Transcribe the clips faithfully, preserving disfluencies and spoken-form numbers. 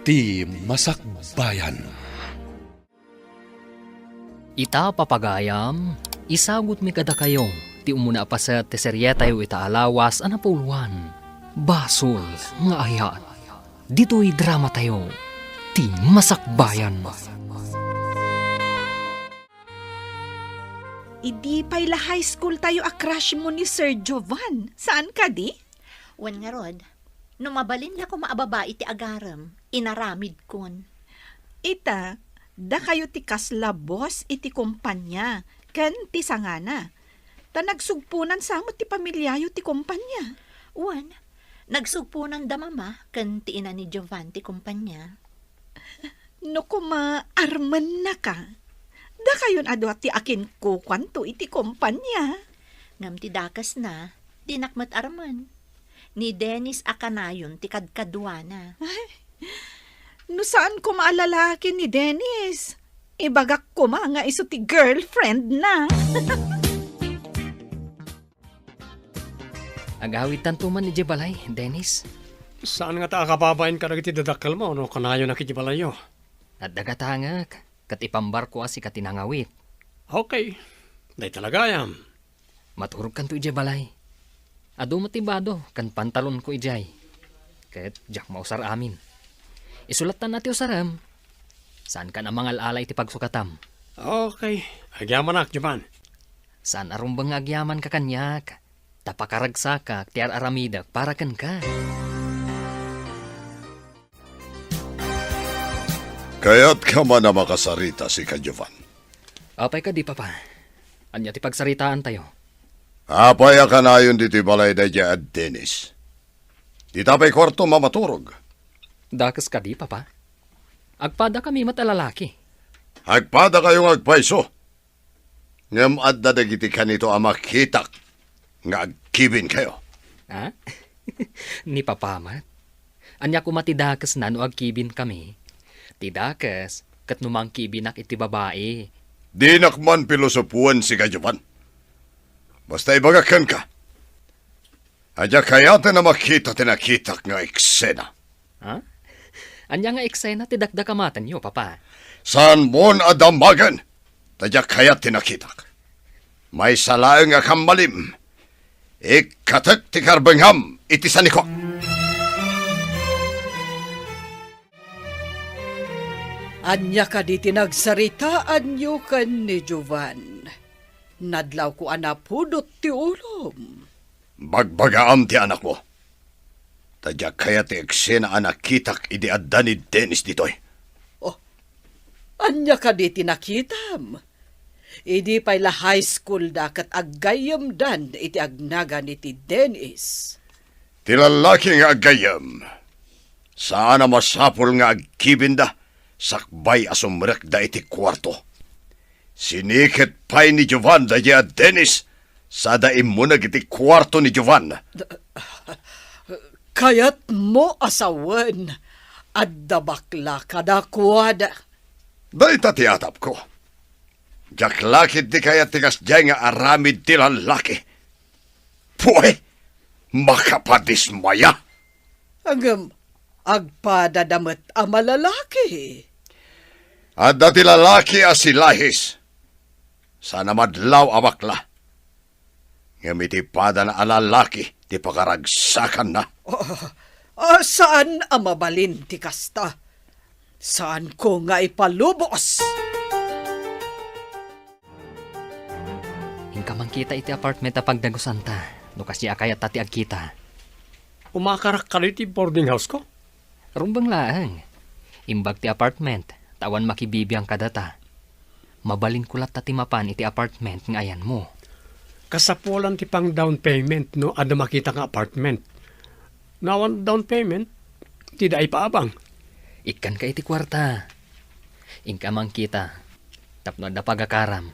Ti Masakbayan. Ita, papagayam, isagutmi kadakayo ti umuna a paset ti serietayo ita a lawas a napuloan, Basol nga Ayat. Ditoy dramatayo, Ti Masakbayan. Idi pay la high school tayo a crush mo ni Sir Jovan, saan kadi? Wen ngarud, no mabalin la koma a babai ti agarem, inaramidkon. Ita, dakayo ti kasla boss iti kompania ken ti sangana. Ta nagsugponan sa met ti pamiliayo ti kompania. Wen, nagsugponan da mama ken ti ina ni Jovan ti kompania. No koma armennaka, dakayon a dua ti akinkukuanto iti kompania. Ngem ti dakesna, dinak met armen. Ni Dennis a kanayon ti kadkaduana. Ay, no saan koma a lalaki ni Dennis, ibagak koma nga isu ti girlfriend na. Agawidtanto man idiay balay, Dennis. Saan ngata a kababain kadagiti dadakkelmo no kanayonak idiay balayyo? Adda gatangek, ket ipambarko a sika ti nangawit. Okay. Dayta la gayam. Maturogkanto idiay balay. Adu met ti bado ken pantalonko idiay. Ket diak mausar amin. Isulattan a ti usarem. Saankan a mangal-ala iti pagsukatam. Okay. Agyamanak, Jovan. Saan a rumbeng nga agyamanka kaniak, ta pakaragsakak ti ar-aramidek para kenka. Kayatka man a makasarita, sika, Jovan? Apay kadi, Papa? Ania ti pagsaritaantayo? Apay a kanayon ditoy balay daydiay a Dennis? Dita pay kuartom a maturog? Dakes kadi, Papa? Agpadakami met a lalaki. Agpadakayo nga agpayso. Ngem adda dagiti kanito a makitak nga agkibinkayo. Ha? Ni Papa met? Ania koma ti dakesna no agkibinkami? Ti dakes ket no mangkibinak iti babai. Dinak man pilosopoen, sika, Jovan. Basta ibagak kenka, a diak kayaten a makita ti nakitak nga eksena. Ha? Ania nga eksena ti dakdakamatenyo, Papa? Saanmon a damagen, ta diak kayat ti nakitak. Maysa laeng a kammalim, ikkatek ti karbengam iti sanikuak. Ania kadi ti nagsaritaanyo ken ni Jovan? Nadlawko a napudot ti ulom. Bagbagaam ti anakmo. Ta diak kayat ti eksena a nakitak idi adda ni Dennis ditoy. Oh, ania kadi ti nakitam? Idi pay la high school da ket aggayyemdan iti agnagan ni ti Dennis. Ti lallaki nga aggayyem, saan a masapul nga agkibinda sakbay a sumrekda iti kuarto. Siniket pay ni Jovan daydiay a Dennis, sada immuneg iti kuarto ni Jovan. Kayatmo a sawen, adda bakla kadakuada. Dayta ti atapko. Diak la ketdi kayat ti kasdiay nga aramid ti lallaki. Puy! Makapadismaya! Ngem agpadada met a malalaki. Adda ti lalaki a silahis. Saan a madlaw a bakla. Ngem iti padana a lalaki ti pakaragsakanna. Ah, ah, saan a mabalin ti kasta. Saanko nga ipalubos. Inka mangkita iti apartment a pagdagusanta, no kasdi a kayatta ti agkita. Umakarak kadi ti boarding house ko? Rumbeng laeng. Imbag ti apartment, ta awan makibibiang kadata. Mabalinko latta ti mapan iti apartment nga ayanmo. Kasapulan ti pang down payment no adda makita nga apartment. No awan down payment, ti da ipaabang. Ikkanka iti kuarta. Inka mangkita. Tapno adda pagakaram,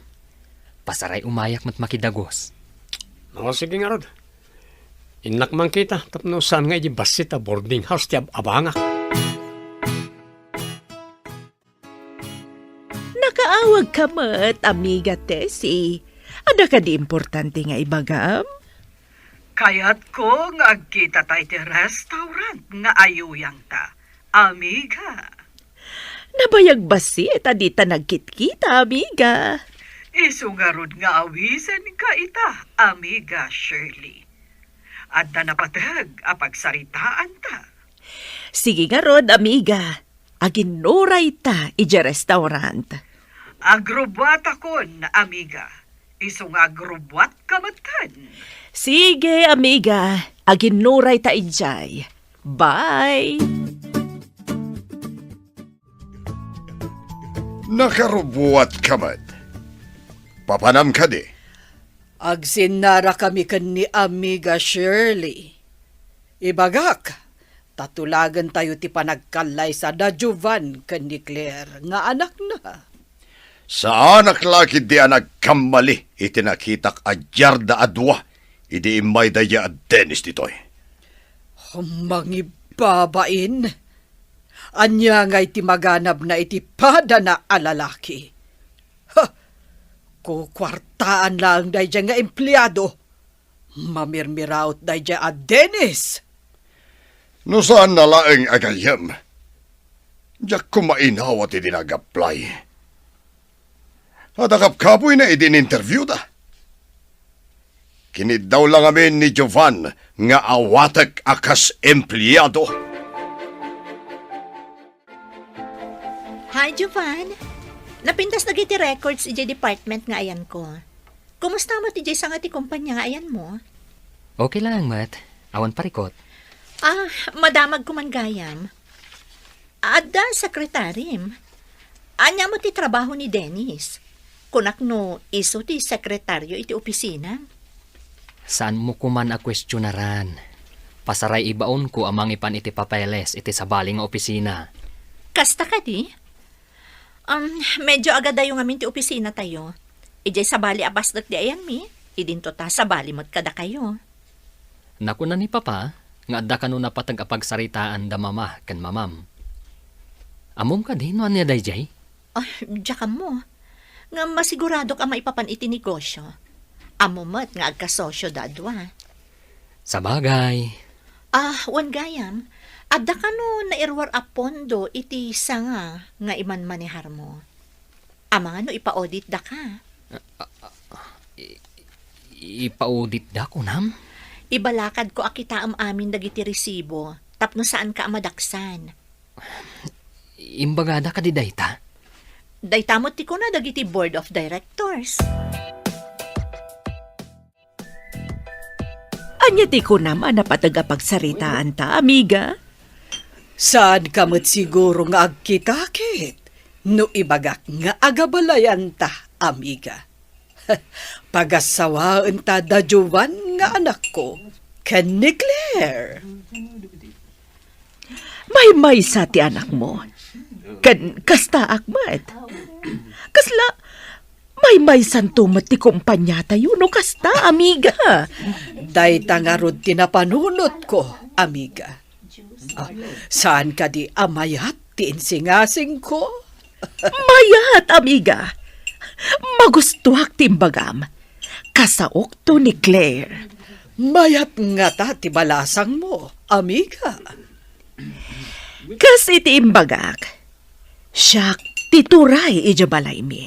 pasaray umayak met makidagus. O, sige ngarud. Innak mangkita, tapno saan nga idiay bassit a boarding house ti ab-, abangak. Nakaawagka met, amiga Tessie. Adda kadi importante nga ibagam? Kayatko nga agkitata iti restaurant nga ayuyangta. Amiga. Nabayag bassit a dita nagkitkita, amiga. Isu ngarud nga awisenka ita, amiga Shirley. Adda napateg a pagsaritaanta. Sige ngarud, amiga. Aginnurayta idiay restaurant. Agrubbuatakon, amiga. Isu nga agrubbuatka metten. Sige, amiga. Aginnurayta idiay. Bye. Nakarubbuatka met. Papanam kadi? Agsinnarakami ken ni Amiga Shirley. Ibagak, ta tulagentayo ti panagkallaysa da Jovan ken ni Claire nga anakna. Saanak la ketdi a nagkammali iti nakitak a diarda a dua idi immayda idiay a Dennis ditoy. Mangibbabain! Ania ngay ti maganabna iti padana a lalaki? Ha! Kukuartaan laeng daydiay nga empleado. Mamirmiraot daydiay a Dennis! No saanna laeng a gayyem, diak koma inawat idi nag-apply. Adda kapkapoyna idi in-interviewda. Kiniddaw la ngamin ni Jovan nga awatek a kas empleado. Hi, Jovan. Napintas dagiti records idiay department nga ayanko. Kumusta met idiay sanga ti kompania nga ayanmo? Okay laeng met. Awan parikut. Ah, madamagko man gayam. Adda sekretarim. Ania met ti trabaho ni Dennis? Kunak no isu ti sekretario iti opisina. Saanmo koman a kuestionaran. Pasaray ibaonko a mangipan iti papeles iti sabali nga opisina. Kasta kadi? Um, medyo agadayo ngamin ti opisinatayo. Idiay sabali a pasdek ti ayanmi, idinto ta sabali met kadakayo. Nakuna ni Papa nga adda kano napateg a pagsaritaan da Mama ken Mamam. Ammom kadi no ania daydiay? Ah, diak ammo. Ngem masiguradok a maipapan iti negosyo. Ammo met nga agkasosio da a dua. Sabagay. Ah, wen gayam, adda kano nairuar a pondo iti sanga nga imanmaneharmo? Amangan no ipa-audit daka. I-, ipa-audit da, kunam? Ibalakadko a kitaem amin dagiti resibo tapno saanka a madaksan. Imbagada kadi dayta? Dayta met ti kuna dagiti board of directors. Ania ti kunam a napateg a pagsaritaanta, amiga? Saanka met siguro nga agkitakit no ibagak nga agabalayanta, amiga. Pagassawaenta da Jovan nga anakko ken ni Claire. Maymaysa ti anakmo. Ken kastaak met. Kasla, maymaysanto met ti kompaniatayo no kasta, amiga. Dayta ngarud ti napanunotko, amiga. Ah, saan kadi a mayat ti insingasingko? Mayat, amiga. Magustuak ti imbagam. Kasaokto ni Claire. Mayat ngata ti balasangmo, amiga. Kas iti imbagak, siak ti turay idiay balaymi.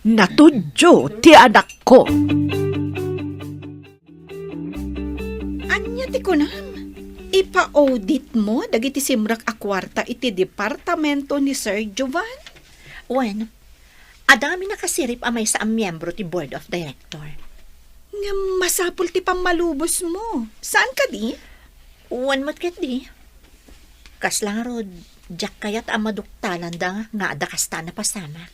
Natudyo ti anakko. Ania ti kunam? Ipa-auditmo dagiti simrek a kuarta iti departamento ni Sir Jovan? Wen, adda ngamin nakasirib a maysa a miyembro ti board of director. Ngem masapul ti pammalubosmo. Saan kadi? Wen met ketdi. Kasla ngarud, diak kayat a maduktalanda nga adda kasta a napasamak.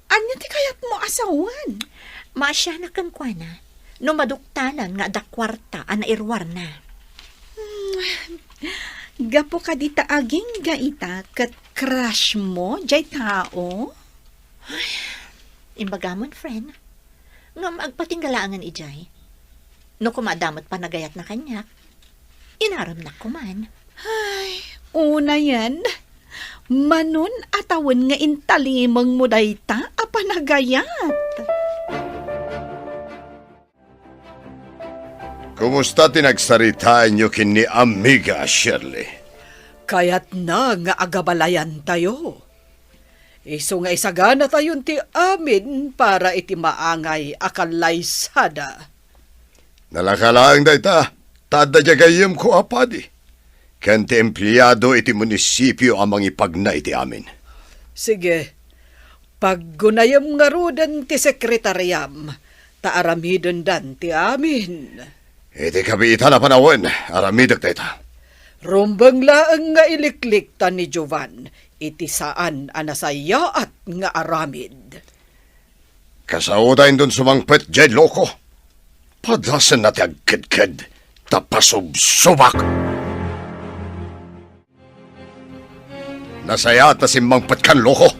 Ania ti kayatmo a sawen? Maasianak kenkuana no maduktalan nga adda kuarta a nairuarna. Hmm, gapu kadi ta agingga ita ket crushmo jay tao? Ay, imbagamon, friend. Ngem agpatingga laengen idiay. No koma adda met panagayatna kaniak, inaremnak koman. Ay, unayen, manon a tawen nga intalimengmo dayta a panagayat. Kumusta ti nagsaritaenyo ken ni Amiga Shirley? Kayatna nga agabalayantayo. Isu nga isaganatayon ti amin para iti maangay a kallaysada. Nalaka laeng dayta, ta adda diay gayyemko a padi, ken ti empleado iti munisipio a mangipagna iti amin. Sige, paggunayem ngaruden ti sekretariam, ta aramidendan ti amin. Iti kabiitan a panawen, aramidek dayta. Rumbeng laeng nga iliklikta ni Jovan iti saan a nasayaat nga aramid. Kasaoda inton sumangpet diay loko. Padasenna ti agkedked, ta pasubsubak. Nasayaat a simmangpetkan, loko.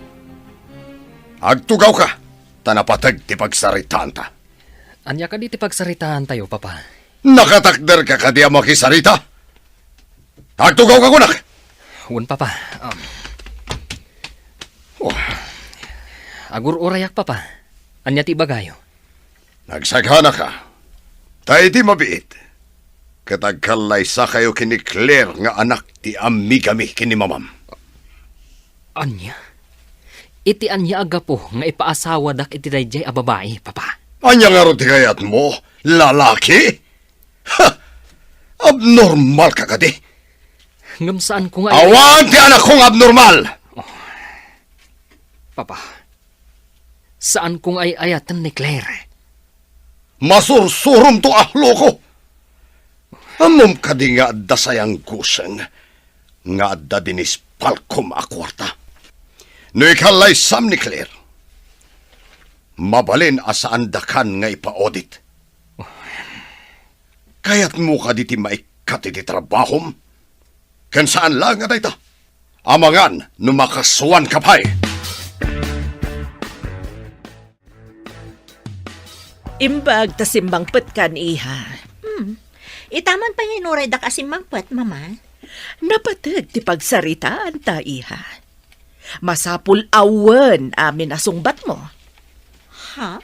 Agtugawka, ta napateg ti pagsaritaanta. Ania kadi ti pagsaritaantayo, Papa? Nakatakderka kadi a makisarita? Agtugawka kunak! Wen, Papa. Um, oh. Agur-urayak, Papa. Ania ti ibagayo? Nagsaganaka. Ta iti mabiit, ket agkallaysakayo ken ni Claire nga anak ti amigami ken ni mamam. Ania? Iti ania a gapu nga ipaasawadak iti daydiay a babai, Papa? Ania ngarud ti kayatmo? Lalaki? Ha! Abnormal ka kadi? Ngem saanko nga ay- Awan ti anakko nga abnormal! Oh. Papa, saanko nga ay-ayaten ni Claire. Masursurom to a loko! Ammom kadi nga adda sayanggosen nga adda dinispalkom a kuarta? No ikallaysam ni Claire, mabalin a saandakan nga ipa-audit. Kayatmo kadi ti maikkat iti trabahom? Ken saan laeng a dayta. Amangan no makasuanka pay. Imbag ta simmangpetkan, iha. Hmm. Ita man pay nga inuray daka a simmangpet, Mama. Napateg ti pagsaritaanta, iha. Masapul a wen amin a sungbatmo. Ha?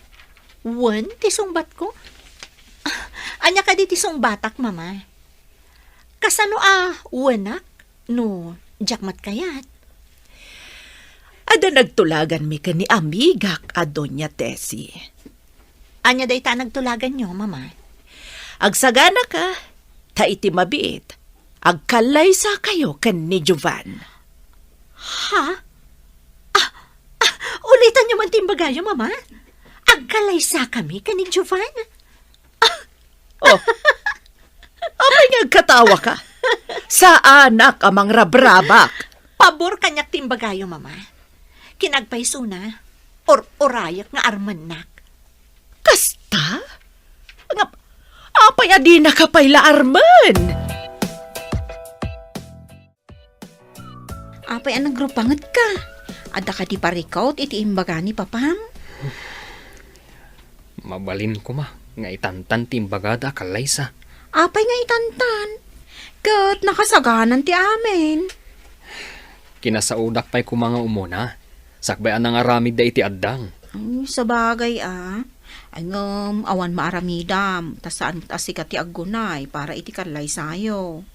Wen ti sungbatko? Ah, ania kadi ti sungbatak, Mama? Kasano a wenak no diak met kayat? Adda nagtulaganmi ken ni amigak a Doña Tessie. Ania dayta a nagtulaganyo, Mama? Agsaganaka, ta iti mabiit, agkallaysakayo ken ni Jovan. Ha? Ah, ah, ulitanyo man ti imbagayo, Mama? Agkallaysakami ken ni Jovan? Oh. Apay nga agkatawaka? Saanak a mangrabrabak. Pabor kaniak ti imbagayo, Mama. Kinagpaysona, or-urayak nga armennak. Kasta? Nga, apay a dinaka pay la armen? Apay a nagrupangetka? Adda kadi parikut iti imbaga ni papam? Mabalin koma nga itantan ti imbagada a kallaysa. Apay nga itantan? Ket nakasaganan ti amin. Kinasaodak pay koma nga umuna, sakbay a nangaramidda iti addang. Ay, sabagay a. Ay, ngem, awan maaramidam, ta saan met a sika ti aggunay para iti kallaysayo.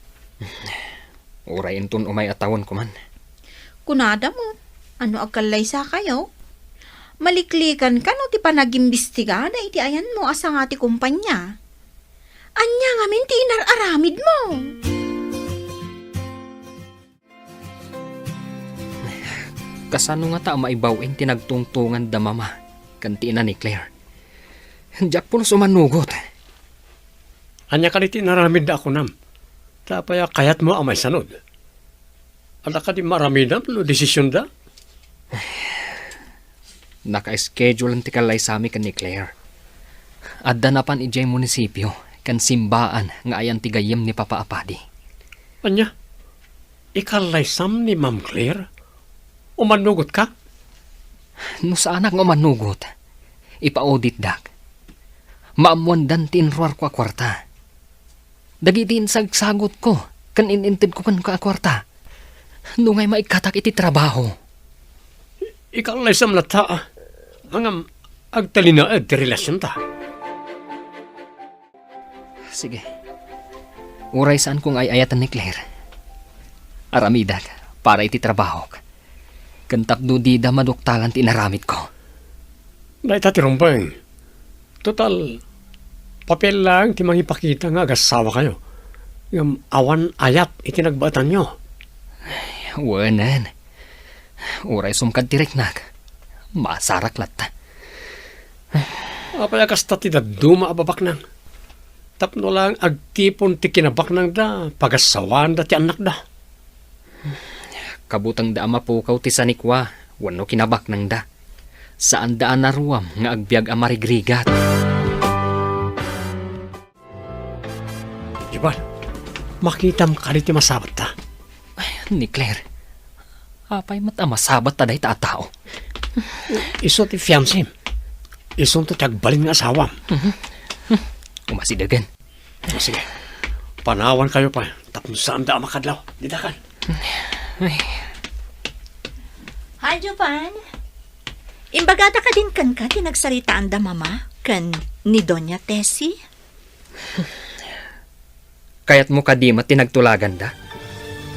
Uray inton umay a tawen koman. Kunada met, no agkallaysakayo, maliklikanka no ti panagimbistigada iti ayanmo a sanga ti kumpanya. Ania ngamin ti inar-aramidmo? Kasano ngata a maibaw-in ti nagtungtonganda, Mama, ken ti ina ni Claire? Diak pulos umanugot. Ania kadi ti inaramidda a kunam? Ta apay a kayatmo a maisanud? Adda kadi maaramidam no desisionda? Naka-schedule ti kallaysami ken ni Claire. Adda napan idiay munisipio ken simbaan nga ayan ti gayyem ni Papa a Padi. Ania? Ikallaysam ni Ma'am Claire? Umanugotka? No saanak nga umanugot, ipa-auditdak. Maammoandan ti inruarko a kuarta. Dagiti insagsagutko ken in-intedko kenka a kuarta, no ngay maikkatak iti trabaho. Ikallaysam latta, ngem agtalinaed ti relasionta. Sige. Uray saanko nga ay-ayaten ni Claire, Aramidek para iti trabahok, ken tapno dida maduktalan ti inaramidko. Dayta ti rumbeng. Total, papel laeng ti mangipakita nga agasawa kayo. Ngem awan ayat iti nagbaetanyo. Wenen. Uray sumkad ti riknak, masarak latta. Apay a kasta ti dadduma a babaknang? Tapno lang agtipon ti kinabaknangda, pagasawaanda ti annakda. Kabutengda a mapukaw ti sanikua wenno kinabaknangda. Saanda a naruam nga agbiag a marigrigat. Jovan, makitam kadi ti masabatta? Ay, ni Claire, apay met a masabatta dayta a tao? Isu ti fiancem. Isunto ti agbalin nga asawam. Mhm. Umasidegen. O, sige. Panawan kayo pa, tapno saanda a makadlaw. Didakan. Ay. Hi, Jovan. Imbagada kadin kenka ti nagsaritaanda Mama ken ni Doña Tessie? Kayatmo kadi met ti nagtulaganda?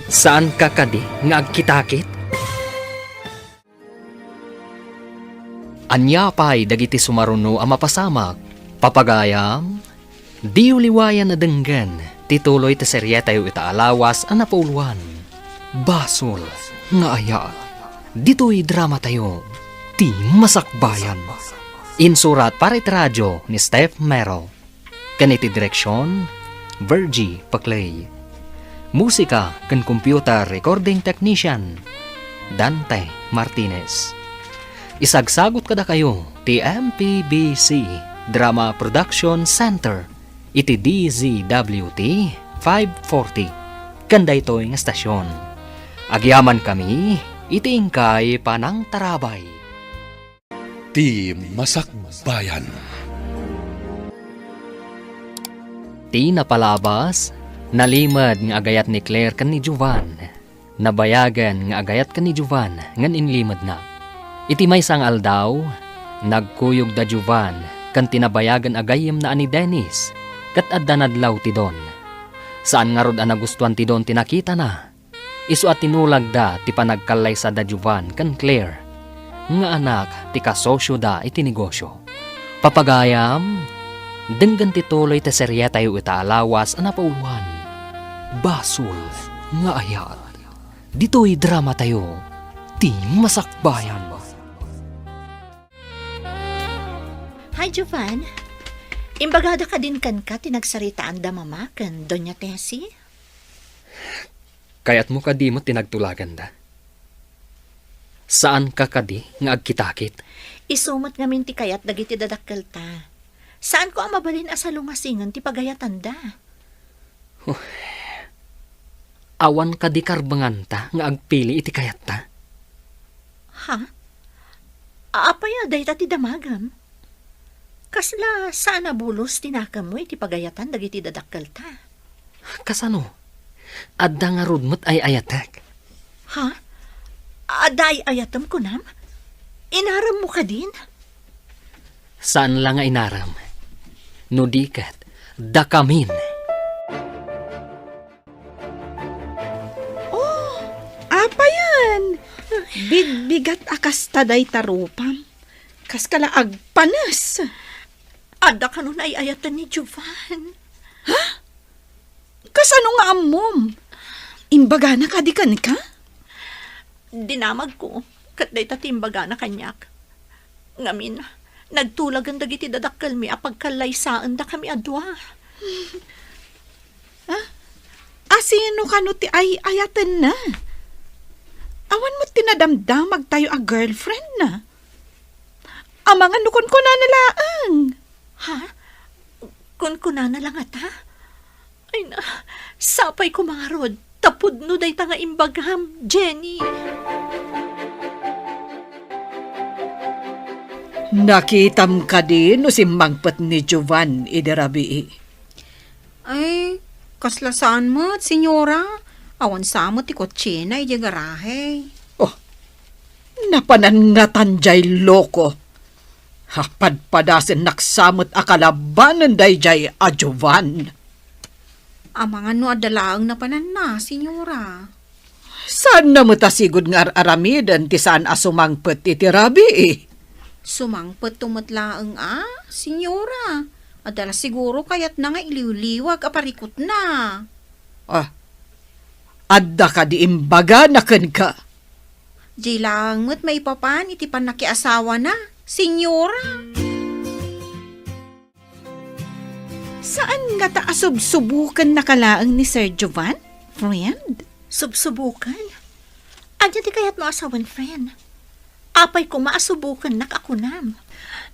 Saanka kadi nga agkitakit? Ania pay dagiti sumaruno a mapasamak? Papagayam, diyo liwayan a denggen ti tuloy ti serietayo ita a lawas a napauluan, Basol nga Ayat. Ditoy dramatayo, Ti Masakbayan. Insurat para iti radio ni Steph Mero. Ken iti direksion, Virgie Paclay. Musika ken computer recording technician, Dante Martinez. Isagsagut kadakayo ti M P B C Drama Production Center iti D Z W T five forty ken daytoy nga stasyon. Agyamankami iti inkay panangtarabay. Ti Masakbayan. Ti napalabas, nalimed nga agayat ni Claire ken ni Jovan. Nabayagen nga agayat ken ni Jovan ngem inlimedna. Iti maysa nga aldaw, nagkuyog da Jovan ken ti nabayagen a gayyemna a ni Dennis, ket adda nadlaw ti Don. Saan ngarud a nagustuan ti Don ti nakitana. Isu a tinulagda ti panagkallaysa da Jovan ken Claire, nga anak ti kasosioda iti negosio. Papagayam, denggen ti tuloy ti serietayo ita a lawas a napauluan, Basol nga Ayat. Ditoy dramatayo, Ti Masakbayan. Hi, Jovan. Imbagada kadin kenka ti nagsaritaanda Mama ken Doña Tessie? Kayatmo kadi met ti nagtulaganda? Saanka kadi nga agkitakit? Isu met ngamin ti kayat dagiti dadakkelta. Saanko a mabalin a salungasingen ti pagayatanda. Huh. Awan kadi karbenganta nga agpili iti kayatta? Ha? Apay a dayta ti damagem? Kasla saan a bulos ti nakemmo iti pagayatan dagiti dadakkelta? Kasano? Adda ngarud met ay-ayatek. Ha? Adda ay-ayatem kunam? Inaremmo kadin? Saan la nga inarem. No di ket, dakamin. Oh, apayan? Bigbigat a kasta dayta rupam. Kaskala agpanes. Adda kano ay-ayaten ni Jovan. Ha? Kasano nga ammom? Imbagana kadi kenka? Dinamagko, ket dayta ti imbagana kaniak. Ngamin, nagtulagen dagiti dadakkelmi a pagkallaysaendakami a dua. Ah? Asino kano ti ay-ayatenna? Awan met ti nadamdamagtayo a girlfriendna. Amangan no kunkunana laeng. Ha? Kunkunana la ngata? Ay na, sapay koma ngarud, ta pudno dayta nga imbagam, Jenny. Nakitam kadi no simmangpet ni Jovan idi rabii? Ay, kasla saan met, senyora. Awan sa met ti kotsena idiay garahe. Oh, napanan ngatan jay loko. Ha, padpadasennak sa met a kalabanen dayjay a Jovan. Amangan no adda laeng napananna, senyora. Saanna met a sigud nga ar-aramiden ti saan a sumangpet iti rabii? Sumangpetto met laeng a, Senyora. Adda la siguro kayatna nga iliwliwag a parikutna. Ah, adda kadi imbagana kenka? Diay laeng met maipapan iti pannakiasawana, Senyora. Saan ngata a subsubokennaka laeng ni Sir Jovan, friend? Subsuboken? Ania ti kayatmo a sawen, friend? Apay koma a subokennak a kunam?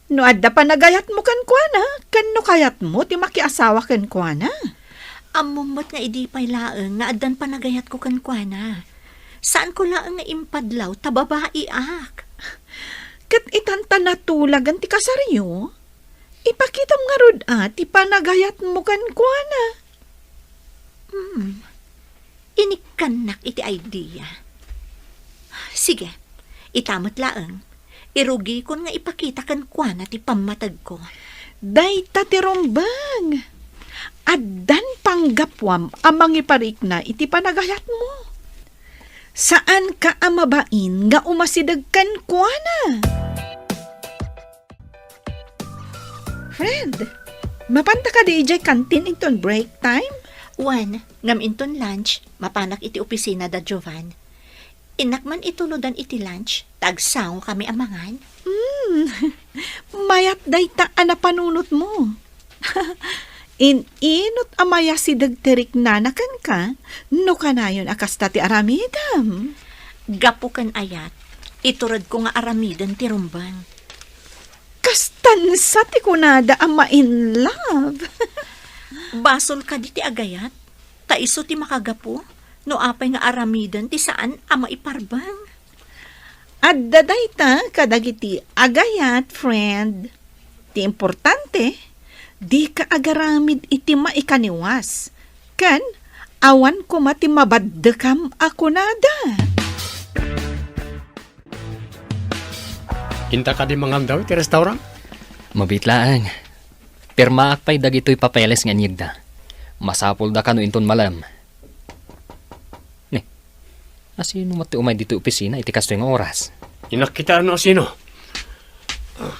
No adda panagayatmo kenkuana, ken no kayatmo ti makiasawa kenkuana. Ammom met nga idi pay laeng nga addan panagayatko kenkuana. Saanko laeng nga impadlaw ta babaiak. Ket itan ta natulagan ti kasaryo, ipakitam ngarud a ti panagayatmo kenkuana. Hmm. Inikkannak iti idea. Sige, ita met laeng. Irugikon nga ipakita kenkuana ti pammategko. Dayta ti rumbeng. Addan panggapuam a mangiparikna iti panagayatmo. Saanka a mabain nga umasideg kenkuana. Friend, mapanta kadi idiay kantin inton break time? Wen, ngem inton lunch, mapanak iti opisina da Jovan. Innak man itulodan iti lunch, ta agsangokami a mangan. Hmm, mayat dayta a napanunotmo. In-inot a mayasideg ti riknana kenka, no kanayon a kasta ti aramidem. Gapu ken ayat, ituredko nga aramiden ti rumbeng. Kastansa ti kunada a ma-in love. Basol kadi ti agayat, ta isu ti makagapu, no apay nga aramiden ti saan a maiparbeng. Adda dayta kadagiti agayat, friend. Ti importante, dika agaramid iti maikaniwas, ken awan koma ti mabaddekam a kunada. Inta kadi mangandaw iti restaurant? Mabiit laeng. Pirmaak pay dagitoy papeles nga inyegda. Masapulda kano inton malem. Ni, asino met ti umay ditoy opisina iti kastoy nga oras? Innak kitaen no asino. Ah.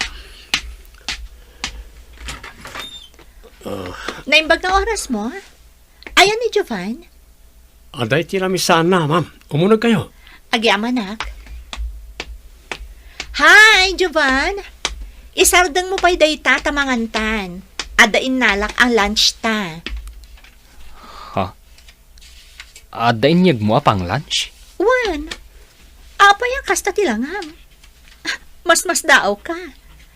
Ah. Naimbag nga orasmo? Ayan ni Jovan? Adda iti lamisaanna, ma'am. Umunegkayo. Agyamanak. Hi, Jovan! Isardengmo pay dayta ta mangantan. Adda innalak a lunch ta. Ha? Adda inyegmo a pang-lunch? Wen. Apay a kasta ti langam? Masmasdaawka.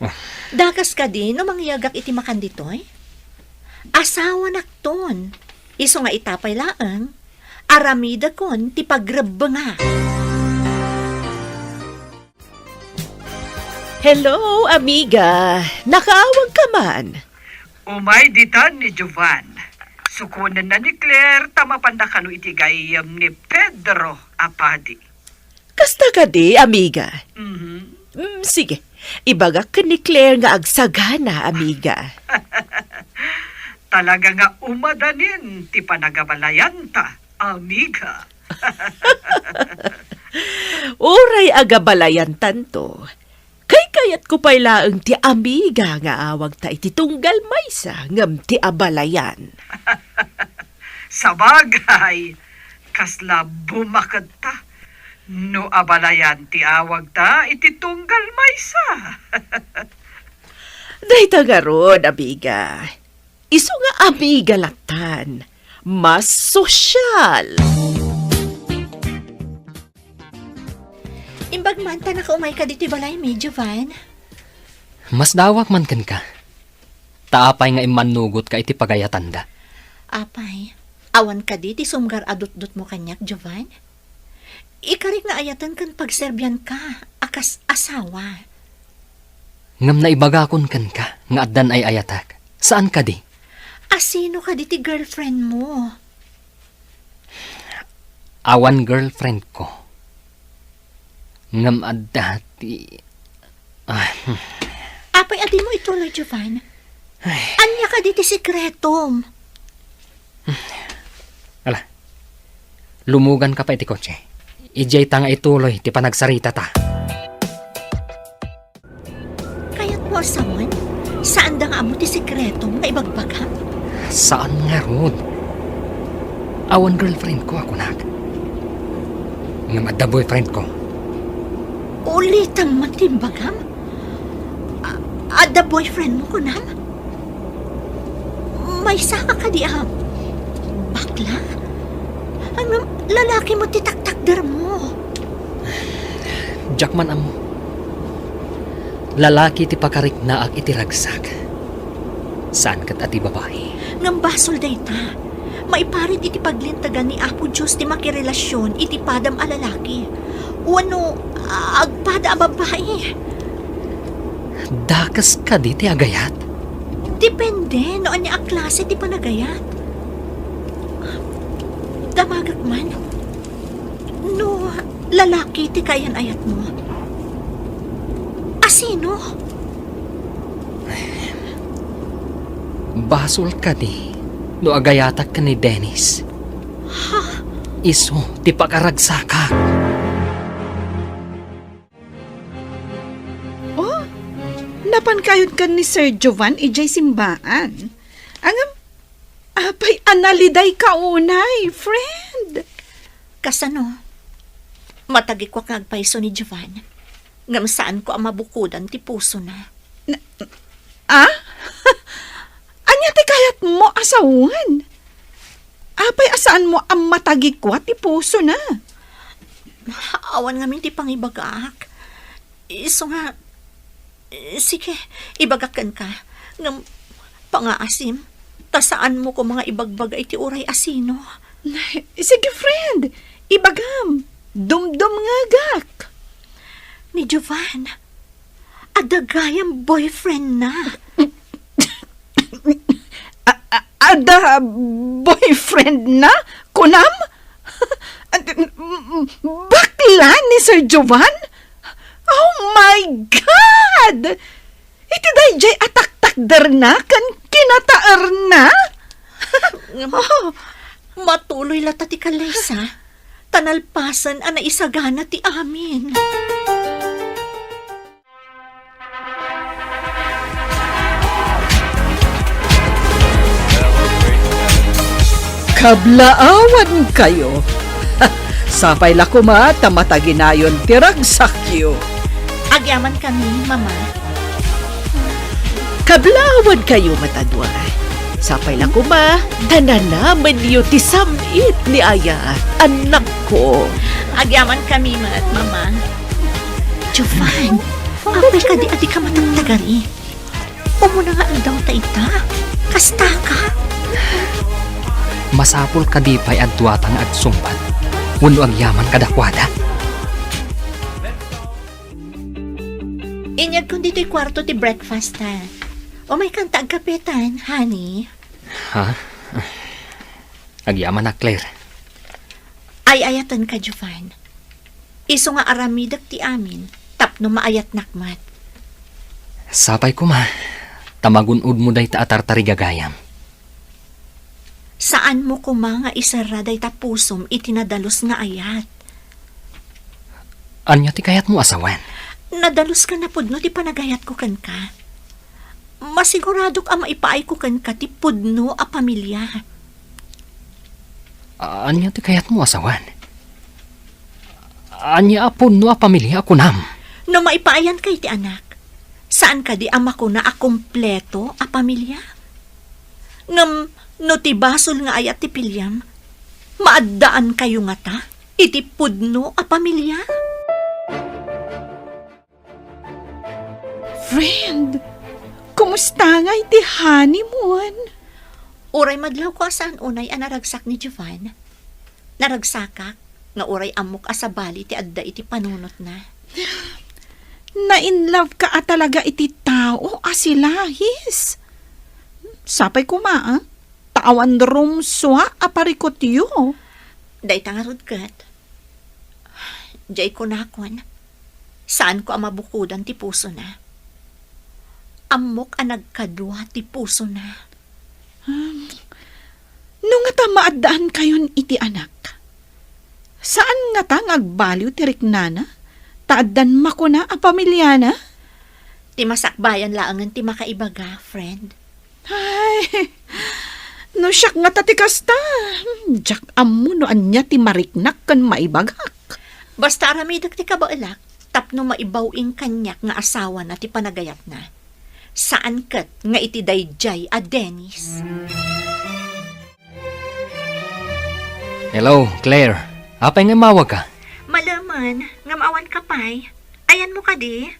Ah. Dakes kadi no mangyegak iti makan ditoy? Asawanakton. Isu nga ita pay laeng, aramidekon ti pagrebbengak. Hello, amiga. Nakaawagka man? Umay ditan ni Jovan. Sukonenna ni Claire ta mapanda kano iti gayyem ni Pedro a padi. Kasta kadi, amiga? Mhm. Mm, sige. Ibagak ken ni Claire nga agsagana, amiga. Talaga nga umadanin ti panagabalayanta, amiga. Uray agabalayantanto, kaykayatko pay laeng ti amiga nga awagta iti tunggal maysa ngem ti abalayan. Sabagay, kasla bumaketta no abalayan ti awagta iti tunggal maysa. Dayta ngarud, amiga. Isu nga amiga lattan, mas sosyal. Imbag man ta nakaumayka ditoy balaymi, Jovan. Masdaawak man kenka. Ta apay nga immannugotka iti pagayatanda? Apay, awan kadi ti sumgar a dutdutmo kaniak, Jovan? Ikarik nga ayaten ken pagserbianka a kas asawa. Ngem naibagakon kenka nga addan ay-ayatek. Saan kadi? Asino kadi ti girlfriendmo? Awan girlfriendko. Ngem adda ti, ah, hmm. Apay a dimo ituloy, Jovan? Ay. Ania kadi ti sekretom? Ala, lumuganka pay iti kotse. Idiay ta nga ituloy ti panagsaritata. Kayatmo a sawen? Saanda nga ammo ti sekretom nga ibagbagam? Saan ngarud. Awan girlfriend ko a kunak. Ngem adda boyfriend ko. Ulitam man ti imbagam? A-, adda boyfriend mo, kunam? Maysa ka kadi a bakla? Ano, lalaki mo ti taktakder mo? Diak man ammo. Lalaki ti pakariknaak iti ragsak. Saan ket a ti babai. Ngem basol dayta. Maiparit iti paglintegan ni Apo Dios ti makirelasion iti padam a lalaki. Wenno agpada a babai. Dakes kadi ti agayat? Depende no ania a klase ti panagayat. Damagek man. No lalaki ti kaayan-ayatmo, a sino? Basol kadi no agayatak ken ni Dennis? Ha? Isu ti pakaragsakak. Oh, napan kayod ken ni Sir Jovan idiay simbaan. Ngem, apay a nalidayka unay, friend? Kasano? Matagikuak nga agpayso ni Jovan. Ngem saanko a mabukodan ti pusona. Na, ah? Ania ti kayatmo a sawen? Apay a saanmo a matagikua ti pusona? Awan ngamin ti pangibagak. Isu nga, sige, ibagak kenka. Ngem pangaasim, ta saanmo koma nga ibagbaga iti uray a sino. Sige, friend, ibagam. Dumdumngegak. Ni Jovan, adda gayam boyfriend na. A-, a-, adda boyfriend na? Kunam? Bakla ni Sir Jovan? Oh my God! Iti daydiay a taktakderna ken kinataerna? Ngem, oh, matuloy latta ti kallaysa, ta nalpasen a naisagana ti amin. Kablaawankayo. Sapay la koma ta mataginayon ti ragsakyo. Agyamankami, Mama. Kablaawankayo met a dua. Sapay la koma ta nanamenyo ti sam-it ni Ayat, annakko. Agyamankami met, Mama. Jovan, apay kadi a dika matagtagari? Umuna nga aldaw ta ita. Kastaka. Masapul kadi pay a duata nga agsungbat wenno agyaman kadakuada? Inyagkon ditoy kuarto ti breakfast, ha. Umaykan ta agkapetan, honey. Ha? Agyamanak, Claire. Ay-ayatenka, Jovan. Isu nga aramidek ti amin tapno maayatnak met. Sapay koma, ta magun-odmo dayta a tartarigagayam. Saanmo koma nga iserra dayta pusom iti nadalus nga ayat. Ania ti kayatmo a sawen? Nadalus ken napudno ti panagayatko kenka. Masiguradok a maipaayko kenka ti pudno a pamilia. Ania ti kayatmo a sawen? Ania a pudno a pamilia a kunam? No maipaayanka iti anak, saan kadi a makuna a kompleto a pamilia? Ngem no ti basol nga ayat ti piliam, maaddaankayo ngata iti pudno a pamilia? Friend, kumusta ngay ti honeymoon? Uray madlawko a saan unay a naragsak ni Jovan. Naragsakak nga uray ammok a sabali ti adda iti panunotna. Na-in love ka a talaga iti tao a si Lahis. Sapay koma, ah, ta awan rumsua a parikutyo. Dayta ngarud ket, diay kunakon, saanko a mabukodan ti pusona. Ammok a nagkadua ti pusona. Hmm. No ngata maaddaankayon iti anak, Saan ngata nga agbaliw ti riknana? Ta addan makuna a pamiliana? Ti masakbayan laengen ti makaibaga, friend. Ay, no siak ngata ti kasta, diak ammo no ania ti mariknak ken maibagak. Basta aramidek ti kabaelak tapno maibaw-ing kaniak nga asawana ti panagayatna. Saan ket nga iti daydiay a Dennis. Hello, Claire. Apay nga immawagka? Malemen, ngem awan ka pay. Ayanmo kadi?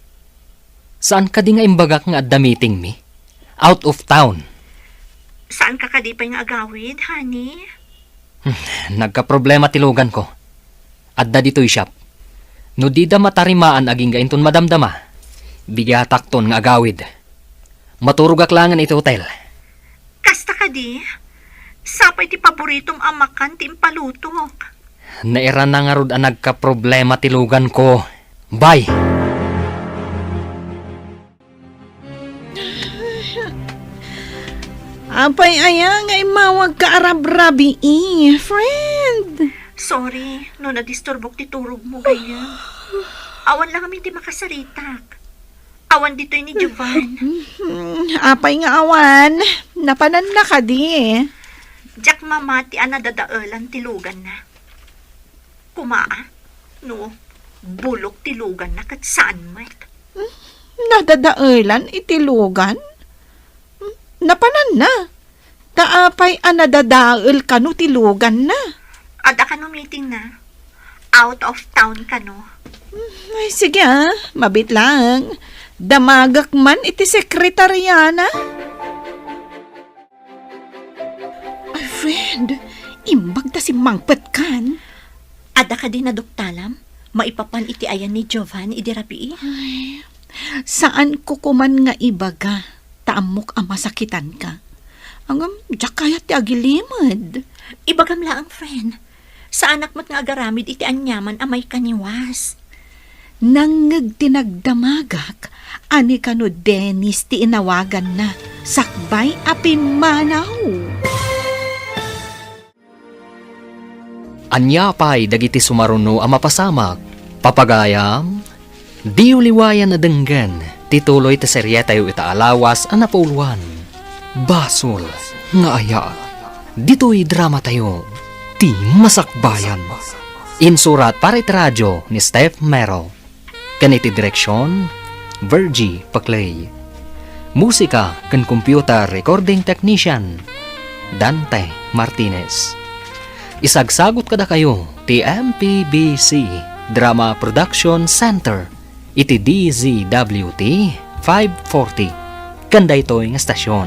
Saan kadi nga imbagak nga adda meeting mi? Out of town. Saan ka kadi pay nga agawid, honey? Hmm, nagkaproblema ti lugan ko. Adda ditoy shop. No dida matarimaan agingga inton madamdama, bigatakton nga agawid. Maturogak laengen iti hotel. Kasta kadi? Sapay ti paboritom a makan ti impalutok. Nairana ngarud a nagkaproblema ti lugan ko. Bye! Apay aya nga immawagka a rabrabii, friend? Sorry, no nadisturbok ti turogmo, gayyem. Awan la ngamin ti makasaritak. Awan ditoy ni Jovan. Hmm, apay nga awan? Napananna kadi? Diak mamati a nadadaelan ti luganna. Kuma, no, bulok ti luganna ket saan met. Nadadaelan iti lugan? Napananna? Ta apay a nadadael kano ti luganna? Adda kano meetingna. Out of town kano. Ay, sige ah, mabit lang. Damagak man iti sekretariana. Ay, friend, imbag ta simmangpetkan. Adda kadi naduktalam? Maipapan iti ayan ni Jovan idi rabii? Ay, saan ko kuman nga ibaga, ta ammok a masakitanka. Ngem, diak kayat ti agilimed. Ibagam laeng, friend. Saanak met nga agaramid iti aniaman a maikaniwas. Nangngeg ti nagdamagak a ni kano Dennis ti inawaganna sakbay a pimmanaw. Ania pay dagiti sumaruno a mapasamak, papagayam? Diyo liwayan a denggen ti tuloy ti serietayo ita a lawas a napauluan, Basol nga Ayat. Ditoy dramatayo, Ti Masakbayan. Insurat para iti radio ni Steph Mero. Ken iti direksion, Virgie Paclay. Musika ken computer recording technician, Dante Martinez. Isagsagut kadakayo ti M P B C Drama Production Center iti D Z W T five forty ken daytoy nga stasyon.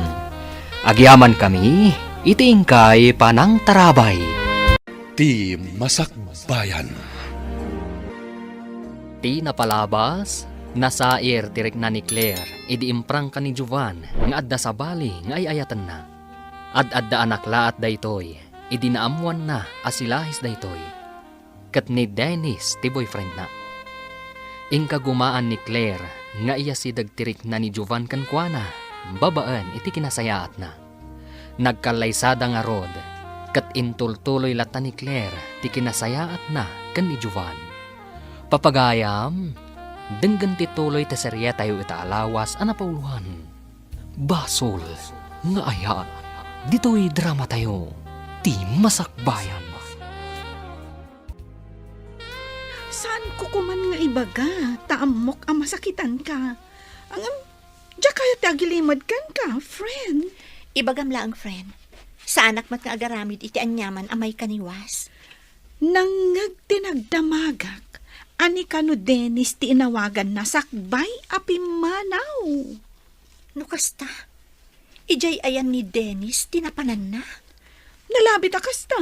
Agyamankami iti inkay panangtarabay. Ti Masakbayan. Ti napalabas, nasair ti rikna ni Claire idi imprangka ni Jovan nga adda sabali nga ay-ayatenna. Ad-adda a naklaat daytoy idi naammoanna a si Lahis daytoy, ket ni Dennis ti boyfriendna. Inkagumaan ni Claire nga iyasideg ti rikna ni Jovan kenkuana babaen iti kinasayaatna. Nagkallaysada ngarud, ket intultuloy latta ni Claire ti kinasayaatna ken ni Jovan. Papagayam, denggen ti tuloy ti serietayo ita a lawas a napauluan. Basol nga Ayat. Ditoy dramatayo, Ti Masakbayan. Saan ko kuman nga ibaga, ta ammok a masakitanka. Ngem, diak kayat ti agilimedka, friend. Ibagam laeng, friend. Saanak met nga agaramid iti aniaman a maikaniwas. Nangngeg ti nagdamagak a ni kano Dennis ti inawaganna sakbay a pimmanaw. No kasta, idiay ayan ni Dennis ti napananna? Nalabit a kasta?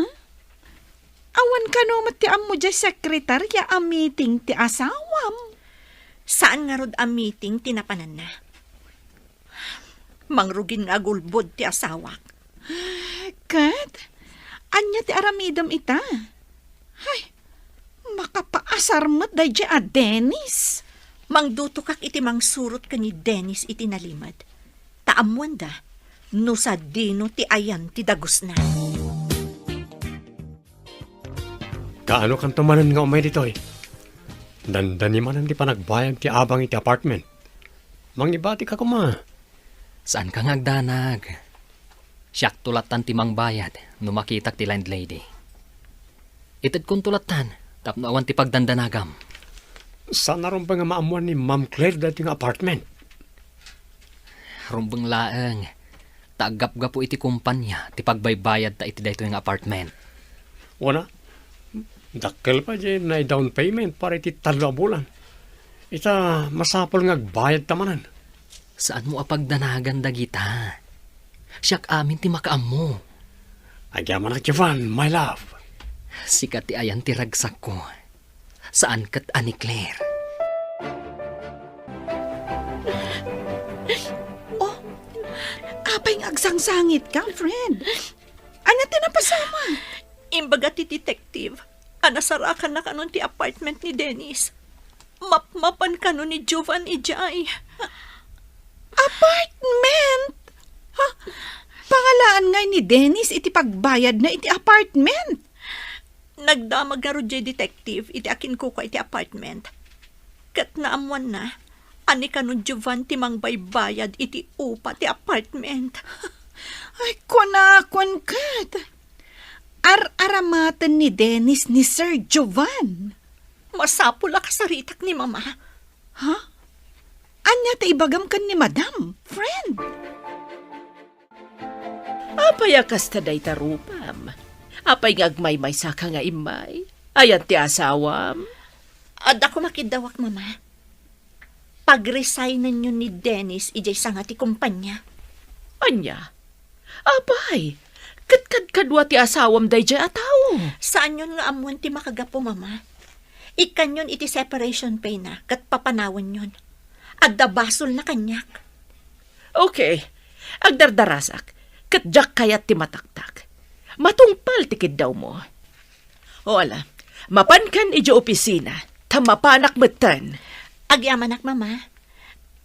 Awan kano met ti ammo diay sekretaria a meeting ti asawam. Saan ngarud a meeting ti napananna? Mangrugin nga agulbod ti asawak. Ket, ania ti aramidem ita? Hay, makapaasar met daydiay a Dennis. Mangdutokak iti mangsurot ken ni Dennis iti nalimed. Ta ammoenda no sadino ti ayan ti dagusna. Kaano kanto manen nga umay ditoy? Dandani manen ti panagbayad ti abang iti apartment. Mangibatika koma. Saanka nga agdanag. Siakto lattan ti mangbayad no makitak ti landlady. Itedkonto lattan tapno awan ti pagdandanagam. Saan a rumbeng nga maammuan ni Ma'am Claire daytoy nga apartment? Rumbeng laeng, ta aggapgapu iti kumpanya ti pagbaybayadta iti daytoy nga apartment. Wana, dakkel pay diay nai-down payment para iti tallo a bulan. Ita, masapul nga agbayadta manen. Saanmo a pagdanagan dagita. Siak amin ti makaammo. Agyamanak, Jovan, my love. Sika ti ayan ti ragsakko. Saan ket a ni Claire. Oh, apay nga agsangsangitka, friend? Ania ti napasamak? Imbaga ti detective a nasarakanna kanon ti apartment ni Dennis. Mapmapan kano ni Jovan idiay. Apartment? Ha? Pangalaan ngay ni Dennis iti pagbayadna iti apartment? Nagdamag ngarud diay detective iti akinkukua iti apartment. Ket naammuanna a ni kano Jovan ti mangbaybayad iti upa ti apartment. Ay, kunak, kunak. Ar-aramaten ni Dennis ni Sir Jovan. Masapul a kasaritak ni Mama. Ha? Ania ti ibagam ken ni Madam, friend? Apay a kasta dayta rupam? Apay nga agmaymaysaka nga immay? Ayan ti asawam? Adda koma kiddawak, Mama. Pagresignnyo ni Dennis idiay sanga ti kumpanya. Ania? Apay, ket kadkadua ti asawam daydiay a tao? Saanyon nga ammon ti makagapu, Mama. Ikkanyon iti separation pay na ket papanawenyon. Adda basolna kaniak. Okay, agdardarasak, ket diak kayat ti mataktak. Matungpal ti kiddawmo. O ala, mapankan idiay opisina, ta mapanak metten. Agyamanak, Mama.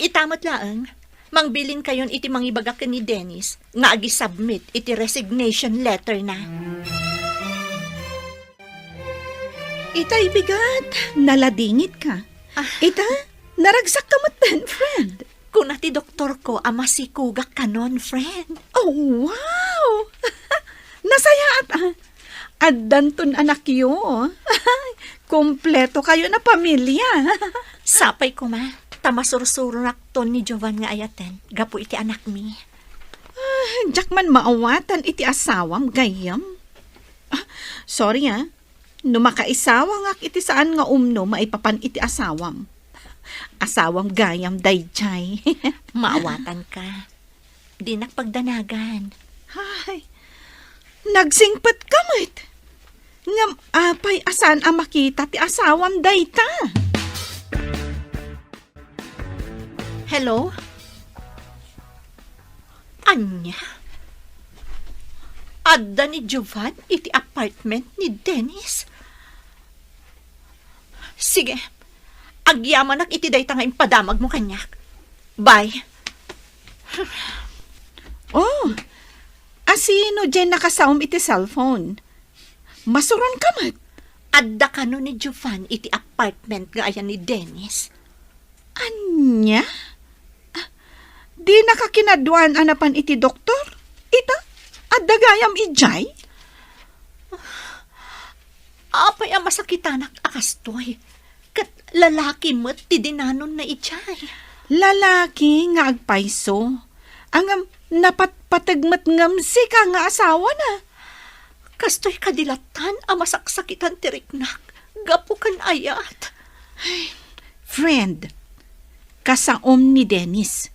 Ita met laeng, mangbilinkayon iti mangibagak ken ni Dennis nga agi-submit iti resignation letter na. Ita, ibigat, naladingitka. Ah. Ita, naragsakka metten, friend. Kuna ti doktorko a masikogak kanon, friend. Oh, wow! Nasayaat, ah. Addanton anakyo. Kompleto kayon a pamilya. Sapay koma, ta masursuronakton ni Jovan nga ayaten gapu iti anakmi. Ah, diak man maawatan iti asawam, gayyem. Ah, sorry, ah. No makaisawangak iti saan nga umno maipapan iti asawam. Asawam gayam daydiay. Maawatanka. Dinak pagdanagan. Ay, nagsingpetka met. Ngem apay a saan a makita ti asawam dayta? Hello? Ania? Adda ni Jovan iti apartment ni Dennis? Sige, agyamanak iti dayta nga impadamagmo kaniak. Bye. Oh, asino diay nakasaom iti cellphone? Masuronka met. Adda kano ni Jovan iti apartment nga ayan ni Dennis? Ania? Ah, dinaka kinaduan a napan iti doktor? Ita, adda gayam idiay? Apay a masakitanak a kastoy? Ket lalaki met ti dinanonna idiay. Lalaki nga agpayso. Ngem napatpateg met ngem sika nga asawana. Kastoy kadi lattan a masaksakitan ti riknak gapu ken ayat. Ay, friend, kasaom ni Dennis.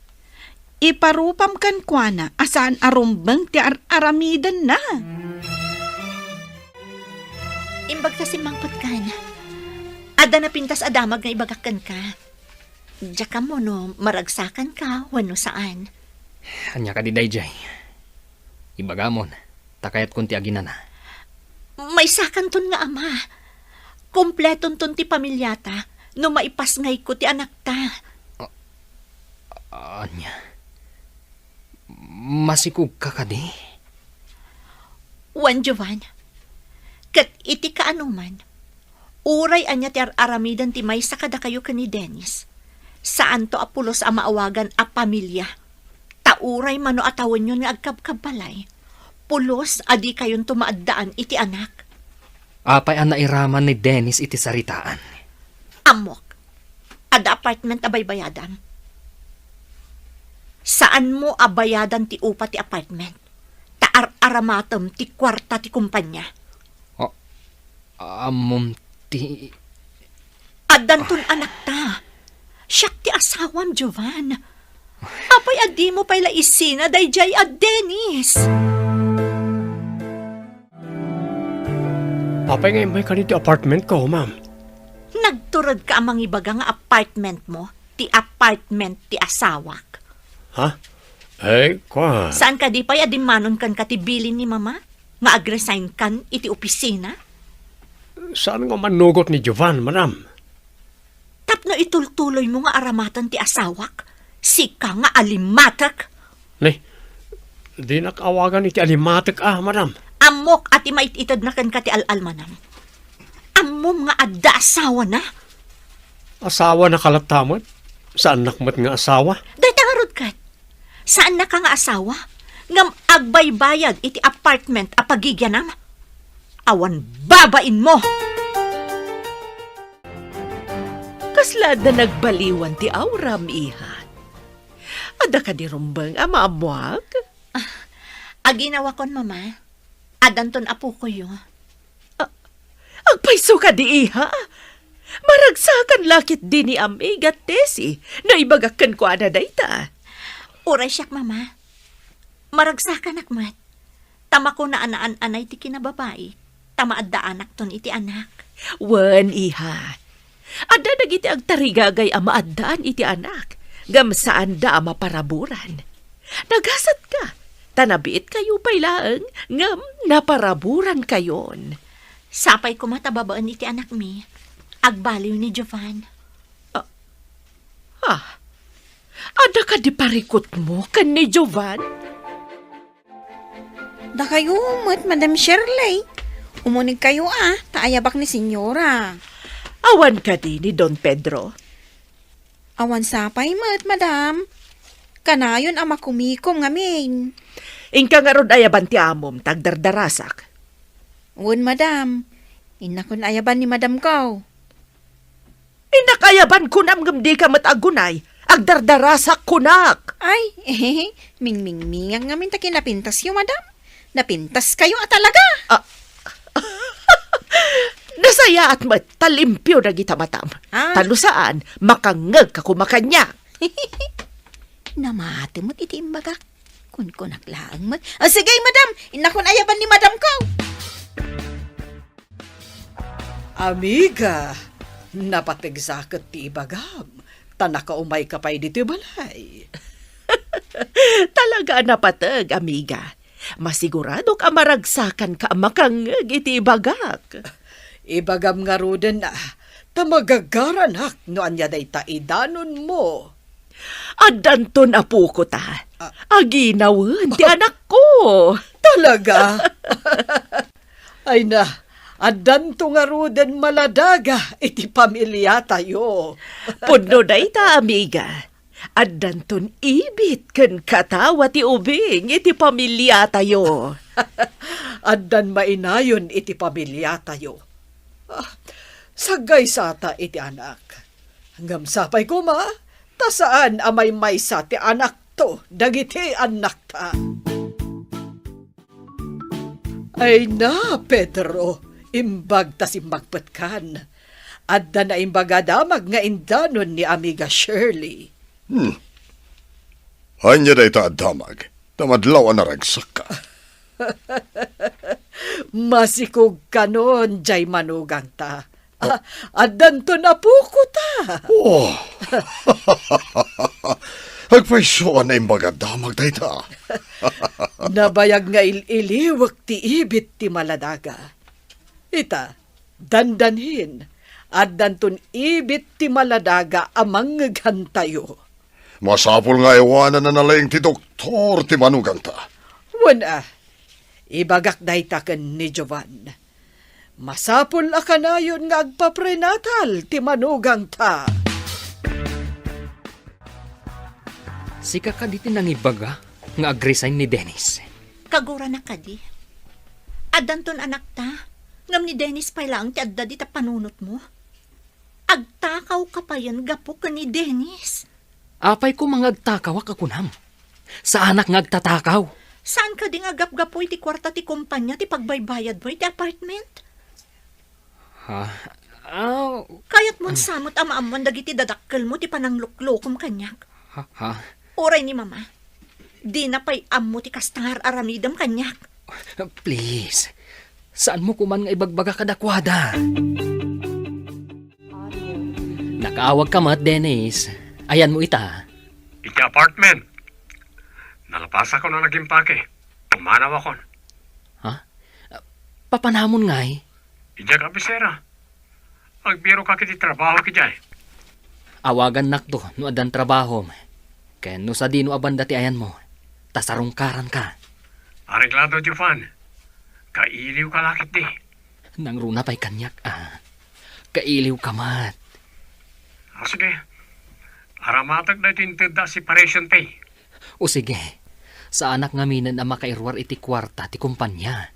Iparupam kenkuana a saan a rumbeng ti ar-aramidenna. Imbag ta simmangpetkan, adda napintas a damag nga ibagak kenka. Diak ammo no maragsakanka wenno saan. Ania kadi daydiay? Ibagamon, ta kayatkon ti aginana. Maysakanton nga ama. Kompletonton ti pamiliata no maipasngayko ti anakta. A-, ania? Masikogka kadi? Wen, Jovan. Ket iti kaanoman, Uray ania ti ar-aramiden ti maysa kadakayo ken ni Dennis, saanto a pulos a maawagan a pamilia. Ta uray mano a tawenyon nga agkabkabbalay, pulos a dikayonto maaddaan iti anak. Apay a nairaman ni Dennis iti saritaan? Ammok. Adda apartment a baybayadam. Saanmo a bayadan ti upa ti apartment. Ta ar-aramatem ti kuarta ti kumpanya. A-, ammom ti Addanton anakta. Siak ti asawam, Jovan. Apay a dimo pay la isina daydiay a Dennis? Apay nga immayka iti apartment ko, ma'am? Nagturedka a mangibaga nga apartment mo, ti apartment ti asawak. Ha? Ay, kwa. Saan kadi pay a dimmanon kenka ti bilin ni Mama nga agresign kan iti opisina? Saan nga mannugot ni Jovan, madam? Tapno itultuloymo nga aramaten ti asawak, sika nga alimatek. Ne, dinak awagan iti alimatek a, madam. Ammok a ti mait-itedna kenka ti al-almanam. Ammom nga adda asawana. Asawana ka latta met? Saannak met nga asawa? Dayta ngarud ket. Saannaka nga asawa, ngem agbaybayad iti apartment a pagigianam? Awan babainmo! Kasla adda nagbaliwan ti auram, iha? Adda kadi rumbeng a maammoak? Ah, aginawakon, Mama. Addanton apokoyo. A-, agpayso kadi, iha? Maragsakan la ketdi ni Amiga Tessie no ibagak kenkuana dayta. Uray siak, Mama. Maragsakanak met. Ta makuna a naan-anay ti kinababai, ta maaddaanakton iti anak. Wen, iha. Adda dagiti agtarigagay a maaddaan iti anak, ngem saanda a maparaburan. Nagasatka, ta nabiitkayo pay laeng, ngem naparaburankayon. Sapay koma ta babaen iti anakmi, agbaliw ni Jovan. Ah, ha? Adda kadi parikutmo ken ni Jovan? Dakayo met, Madam Shirley. Umunegkayo a, ta ayabak ni Senyora. Awan kadi ni Don Pedro? Awan sapay met, Madam. Kanayon a makumikom ngamin. Inka ngarud ayaban ti amom, ta agdardarasak. Wen, Madam. Innakon ayaban ni Madam ko. Innak ayaban kunam ngem dika met aggunay, agdardarasak kunak. Ay, eh, mingmingmingan ngamin ta kinapintasyo, madam. Napintaskayo a talaga. Ah. Nasayaat met ta limpio dagita matam. Ah. Ta no saan, makangngegka koma kaniak. Namati met iti imbagak. Kunkunak laeng met. Ah, sige, madam. Innakon ayaban ni madam ko. Amiga, napateg sa ket ti ibagam, ta nakaumayka pay ditoy balay. Talaga a napateg, amiga. Masiguradok a maragsakanka a makangngeg iti ibagak. Ibagam ngaruden a, ta magagaranak no ania dayta idanonmo. Addanton apoko ta. Ah. Aginawen ti anakko. Talaga? Ay na, addanto ngaruden maladaga iti pamiliatayo. Pudno dayta, amiga. Addanton ibit ken katawa ti ubing iti pamiliatayo. Addan mainayon iti pamiliatayo. Ah, saggaysata iti anak. Ngem sapay koma, ta saan a maymaysa ti anakto dagiti annakta. Ay na, Pedro, imbag ta simmagpetkan. Adda naimbag a damag nga indanon ni Amiga Shirley. Hmm. Ania dayta a damag? Ta madlaw a naragsakka. Masikog kanon, jay manugangta. Ah, addanton apoko ta. Oh. Agpayso a naimbag a damag dayta. Nabayag nga il-iliwek ti ibit ti maladaga. Ita, dandanhin, addanton ibit ti maladaga a mangngeghantayo. Masapul nga aywananna laeng ti doktor ti manugangta. Wen a, ibagak dayta ken ni Jovan. Masapul a kanayon nga agpaprenatal ti manugangta. Sika kadi ti nangibaga nga agresign ni Dennis? Kagurana kadi. Addanton anakta, ngem ni Dennis pay laeng ti adda dita panunotmo. Agtakawka payen gapu ken ni Dennis. Apay koma nga agtakawak a kunam? Saanak nga agtatakaw. Saan kadi nga gapgapu iti kuarta ti kumpanya ti pagbaybayadmo iti apartment? Ha? Aw. Kayatmon sa met a maammuan dagiti dadakkelmo ti panangluklokom kaniak? Ha? Ha? Uray ni Mama, dina pay ammo ti kasta nga ar-aramidem kaniak. Please, saanmo koman nga ibagbaga kadakuada. Nakaawagka met, Dennis. Ayanmo ita? Iti apartment. Nalapasakon a nagimpake. Pumanawakon. Ha? Papanamon ngay? Idiay kabisera. Agbirok iti trabaho idiay. Awagannakto no addan trabahom. Ken no sadino a banda ti ayanmo, ta sarungkaranka. Areglado, Jovan. Kailiwka la ketdi. Nangruna pay kaniak, a. Kailiwka met. A, sige. Aramatek daytoy intedda a separation pay. O sige, saanak ngaminen a makairuar iti kuarta ti kumpanya.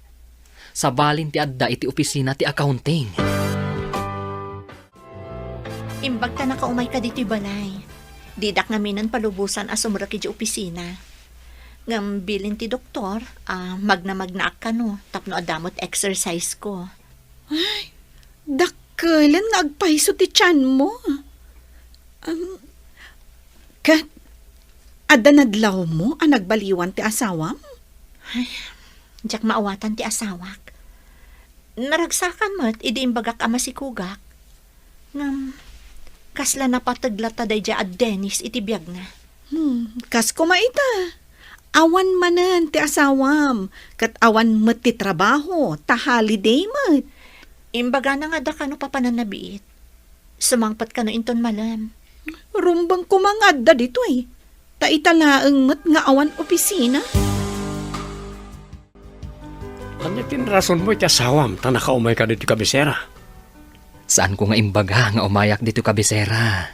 Sabalin ti adda iti opisina ti accounting. Imbag ta nakaumayka ditoy balay, didak ngaminen palubosan a sumrek idiay opisina. Ngem bilin ti doktor a magnamagnaak kano tapno adda met exercise ko. Ay, dakkelen nga agpayso ti tianmo. Am, ket, adda nadlawmo a nagbaliwan ti asawam? Ay, diak maawatan ti asawak. Naragsakan met idi imbagak a masikogak. Ngem, kasla napateg latta daydiay a Dennis iti biagna. Hmm, kas koma ita. Awan manen ti asawam, ket awan met ti trabaho, ta holiday met. Imbagana nga adda kano papanannabiit. Sumangpet kano inton malem. Rumbeng koma nga adda ditoy. Ta ita laeng met nga awan opisina. Ania ti inrasonmo iti asawam ta nakaumayka ditoy kabisera? Saanko nga imbaga nga umayak ditoy kabisera.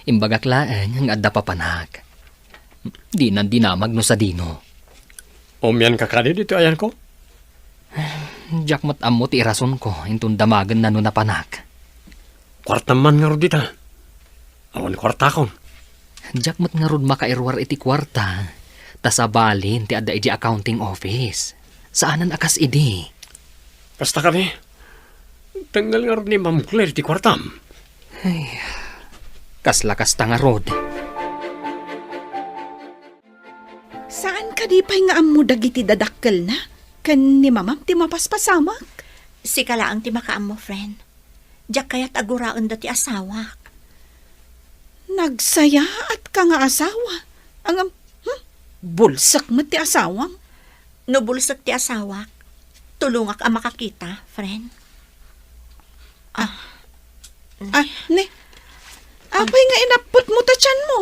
Imbagak laeng nga adda papanak. Dinan dinamag no sadino. Umianka kadi ditoy ayanko? Diak met ammo ti irasonko inton damagenna no napanak. Kuartam man ngarud dita. Awan kuartakon. Diak met ngarud makairuar iti kuarta, ta sabalin ti adda idiay accounting office. Saanen a kas idi. Kasta kadi? Tengngel ngarud ni Ma'am Claire ti kuartam. Ay, kasla kasta ngarud. Saan kadi pay nga ammo dagiti dadakkelna ken ni Mamam ti mapaspasamak? Sika laeng ti makaammo, friend. Diak kayat a guraenda ti asawak. Nagsayaatka nga asawa. Ngem, hmm? Bulsek met ti asawam. No bulsek ti asawak, tulongak a makakita, friend. Ah. Ah, ne. Apay nga inapputmo ta tianmo?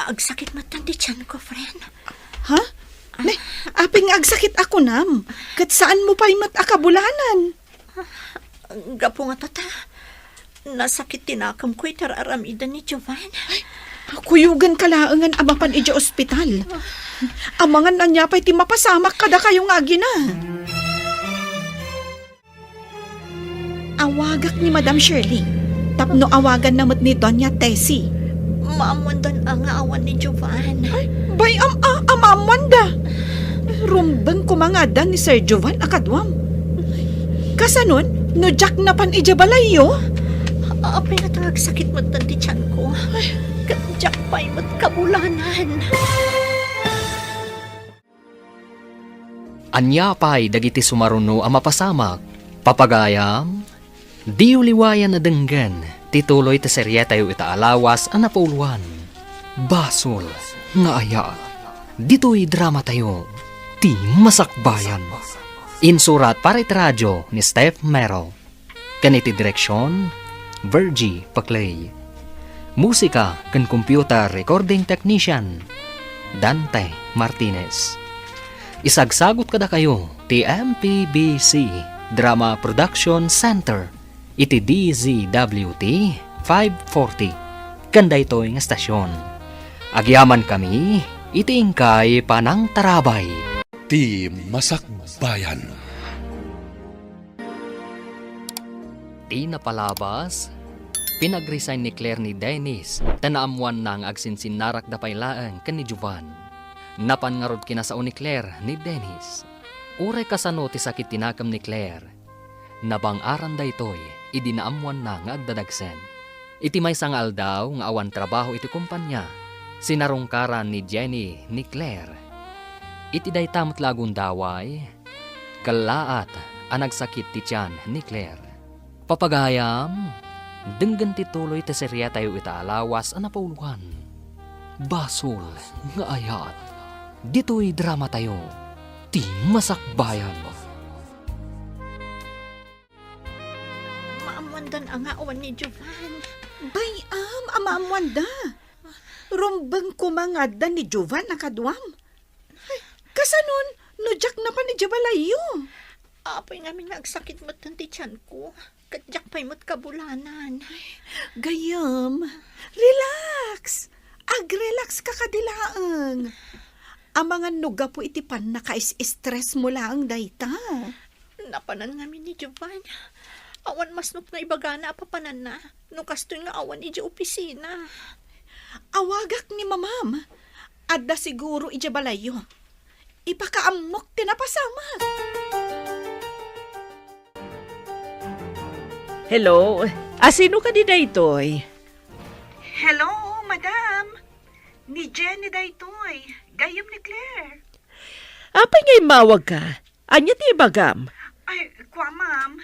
Agsakit met ti tianko, friend. Ha? Ne, apay nga agsakit a kunam? Ket saanmo pay met a kabulanan? Gapu nga tata, nasakit ti nakemko iti ar-aramiden ni Jovan. Ay, kuyogenka laengen a mapan idiay ospital. Amangan ania pay ti mapasamak kadakayo nga agina. Awagak ni Madam Shirley, tapno awaganna met ni Doña Tessie. Maammoandan a nga awan ni Jovan. Ay, bay-am a, a maammoanda. Rumbeng koma nga adda ni Sir Jovan a kaduam. Kasanon, no diak napan idiay balayyo? Apay nga ta agsakit met ti tianko. Ket diak pay met kabulanan. Ania pay dagiti sumaruno a mapasamak? Papagayam, diyo liwayan a denggen ti tuloy ti serietayo ita a lawas a napuloan, Basol nga Ayat. Ditoy dramatayo, Ti Masakbayan. Insurat para iti radio ni Steph Mero. Ken iti direksion, Virgie Paclay. Musika ken computer recording technician, Dante Martinez. Isagsagut kadakayo ti M P B C. Drama Production Center iti D Z W T five forty ken daytoy nga estasion. Agyamankami iti inkay panangtarabay. Ti Masakbayan. Ti napalabas, pinag-resign ni Claire ni Dennis ta naammoanna nga agsinsinnarakda pay laeng ken ni Jovan. Napan ngarud kinasao ni Claire ni Dennis. Uray kasano ti sakit ti nakem ni Claire, nabang-aran daytoy idi naammoanna nga agdadagsen. Iti maysa nga aldaw nga awan trabaho iti kompania, sinarungkaran ni Jenny ni Claire. Iti dayta met la a gundaway, kellaat a nagsakit ti tian ni Claire. Papagayam, denggen ti tuloy ti seriatayo ita a lawas a napauluan. Basol nga ayat. Ditoy dramatayo, ti masakbayan. Maammoandan a nga awan ni Jovan. Bay-am a maammoanda. Rumbeng koma nga adda ni Jovan a kaduam. Kasanon, no diak napan idiay balayyo? Apay ngamin nga agsakit metten ti tianko, ket diak pay met kabulanan. Gayyem, relax. Agrelax ka kadi laeng. Amangan no gapu iti pannakais-stress mo laeng dayta. Napanan ngamin ni Jovan. Awan masnop nga ibagana a papananna no kastoy nga awan idiay opisina. Awagak ni mamam. Adda siguro idiay balayyo. Ipakaammok ti napasamak. Hello? A, sino kadi daytoy? Hello, madam. Ni Jenny daytoy. Gayyem ni Claire. Apay nga immawag ka? Ania ti ibagam? Ay, kua, ma'am.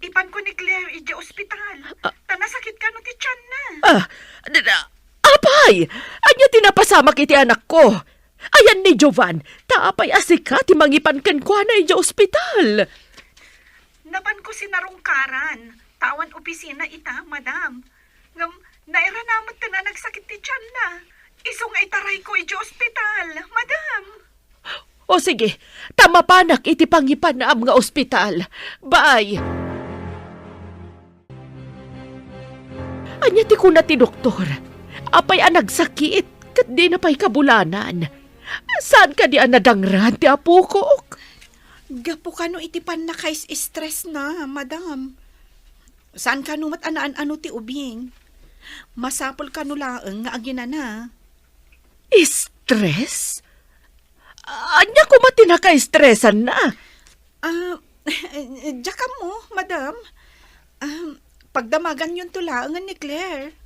Ipanko ni Claire idiay ospital. Ah. Ta nasakit kano ti tianna. Ah, d-, d-, apay! Ania ti napasamak iti anakko? Ayan ni Jovan, ta apay a sika ti mangipan kenkuana idiay ospital? Napanko sinarungkaran, ta awan opisina ita, madam. Ngem, nairana metten a nagsakit ti tianna. Isu nga itarayko idiay ospital, madam. O sige, ta mapanak iti pangipanam nga ospital. Bye! Ania ti kuna ti doktor? Apay a nagsakit ket dina pay kabulanan? Saan kadi a nadangran ti apokok? Gapu kano iti pannakais-stress na, madam. Saan kano met a naan-ano ti ubing? Masapul kano laeng nga aginana. Stress? Ania koma ti nakaestresanna? Ah, diak ammo, madam. Ah, pagdamaganyonto laengen ni Claire.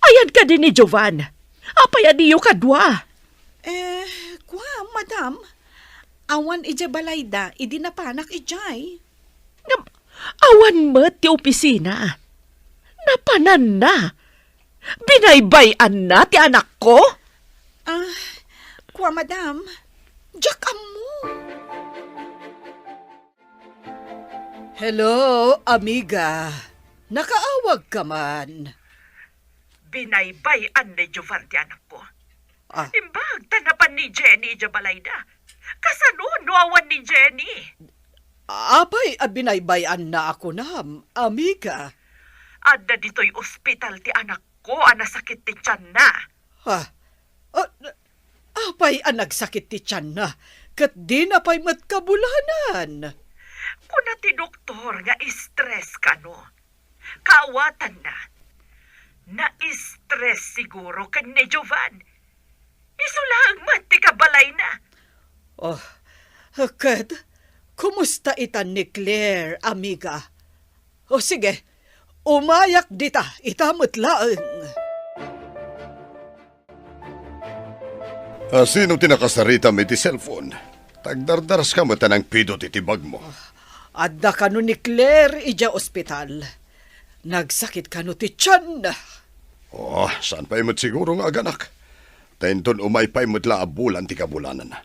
Ayan kadi ni Jovan? Apay a diyo kadua? Eh, kua, madam. Awan idiay balayda idi napanak idiay. Ngem, awan met ti opisina. Napananna. Binaybay-anna ti anakko? Ah, kua, madam. Diak ammo. Hello, amiga. Nakaawag ka man. Binaybay-an ni Jovan ti anakko. Ah. Imbag ta napan ni Jenny idiay balayda. Kasano no awan ni Jenny? Apay a binaybay-anna a kunam, amiga? Adda ditoy ospital ti anakko a nasakit ti tianna. Ha? Ah, apay a nagsakit ti tianna, ket dina pay met kabulanan? Kuna ti doktor nga stress kano. Kaawatanna, na-stress siguro ken ni Jovan. Isu laeng met ti kabalayna. Oh, ket kumusta itan ni Claire, amiga? O sige, umayak dita, ita met laeng. A, sino ti nakasaritam iti cellphone? Tagdardaras ka met a nangpidot iti bagmo. Adda kano ni Claire idiay ospital. Nagsakit kano ti tian. Oh, saan pay met siguro nga aganak? Ta inton umay pay met la a bulan ti kabulananna.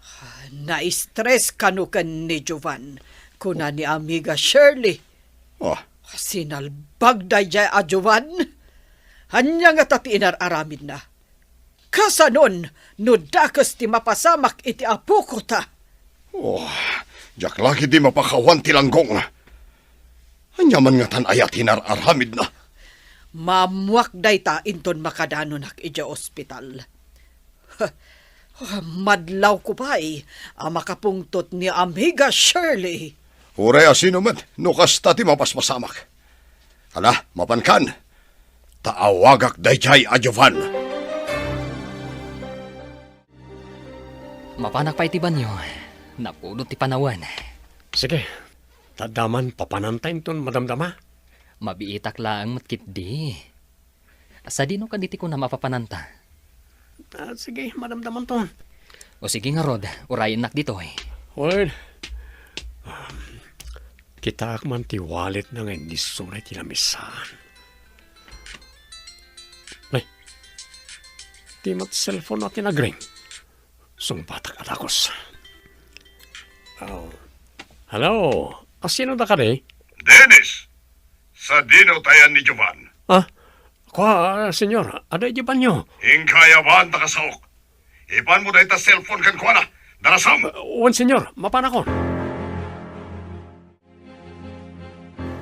Na-stress kano ken ni Jovan, kuna ni amiga Shirley. Oh. Sinalbag daydiay a Jovan. Ania ngata ti inar-aramidna? Kasanon no dakes ti mapasamak iti apokota? Oh, diak la ketdi mapakawan ti langgong. Ania man ngatan aya ti inar-aramidna? Maammoak dayta inton makadanonak idiay ospital. Madlawko pay a makapungtot ni Amiga Shirley. Uray a sino met, no kasta ti mapaspasamak. Ala, mapankan. Ta awagak daydiay a Jovan. Mapanak pay ti banio. Napudot ti panawen. Sige, ta adda man papananta inton madamdama. Mabiitak laeng met ketdi. Sadino kadi ti kunam a papananta? Ah, sige, madamdamanton. O sige ngarud, urayennak ditoy. Wen, um, kitaak man ti walletna nga innisuna iti lamisaan. Ay, di met cellphone a tinagring. Sungbatak a dagus. Oh. Hello, asino da kadi? Dennis! Sadino tayan ni Jovan? Ah, kua, senyor, adda idiay banio. Inka ayaban ta kasaok. Ipanmo dayta cellphone kenkuana. Darasam! Ah, wen, senyor, mapanakon.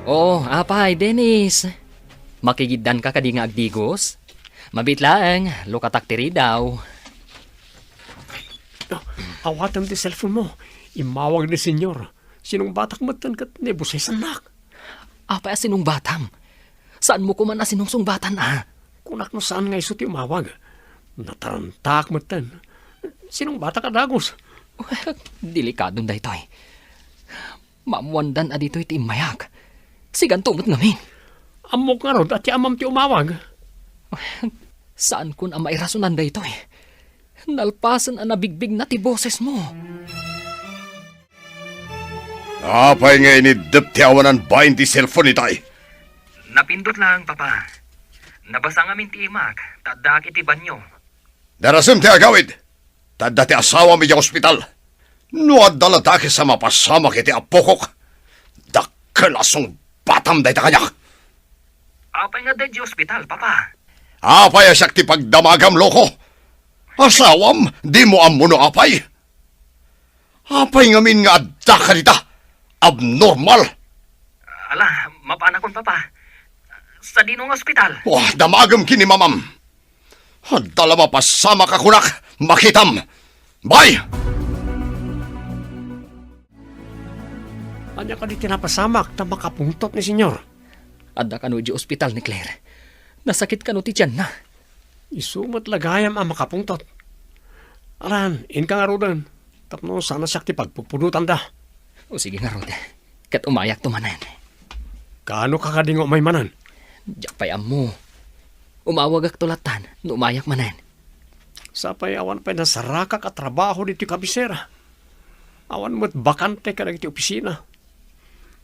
Oo, apay, Dennis. Makigiddanka kadi nga agdigos? Mabiit laeng, lukatak ti ridaw. Ah, awatem ti cellphone mo. Immawag ni senyor. Sinungbatak metten ket naibosesannak. Apay a sinungbatam? Saanmo koman a sinungsungbatan a? Kunak no saan nga isu ti umawag. Natarantaak metten. Sinungbatak a dagus. Delikadon daytoy. Maammoandan a ditoy ti immayak. Siganto met ngamin. Ammok ngarud a ti amam ti umawag. Saankon a mairasonan daytoy. Nalpasen a nabigbigna ti bosesmo. Apay nga iniddep ti awanan bain ti cellphone itay? Napindot laeng, Papa. Nabasa ngamin ti imak, ta addaak iti banio. Darasem ti agawid, ta adda ti asawam idiay ospital. No adda la dakes a mapasamak iti apokok, dakkel a sungbatam dayta kaniak. Apay nga adda idiay ospital, Papa? Apay a siak ti pagdamagam, loko? Asawam, dimo ammo no apay? Apay ngamin nga adda kadita? Abnormal! Ala, mapanakon, Papa. Sadino nga ospital? Wah, damagem ken ni mamam. Adda la mapasamak a kunak, makitam. Bye! Ania kadi ti napasamak ta makapungtot ni Senyor? Adda kano idiay ospital ni Claire. Nasakit kano ti tianna. Isu met la gayam a makapungtot. Alan, inka ngaruden, tapno saan a siak ti pagpupudotanda. O sige ngarud, ket umayakto manen. Kaano ka kadi nga umay manen? Diak pay ammo. Umawagakto lattan no umayak manen. Sapay awan pay nasarakak a trabaho ditoy kabisera. Awan met bakante kadagiti opisina.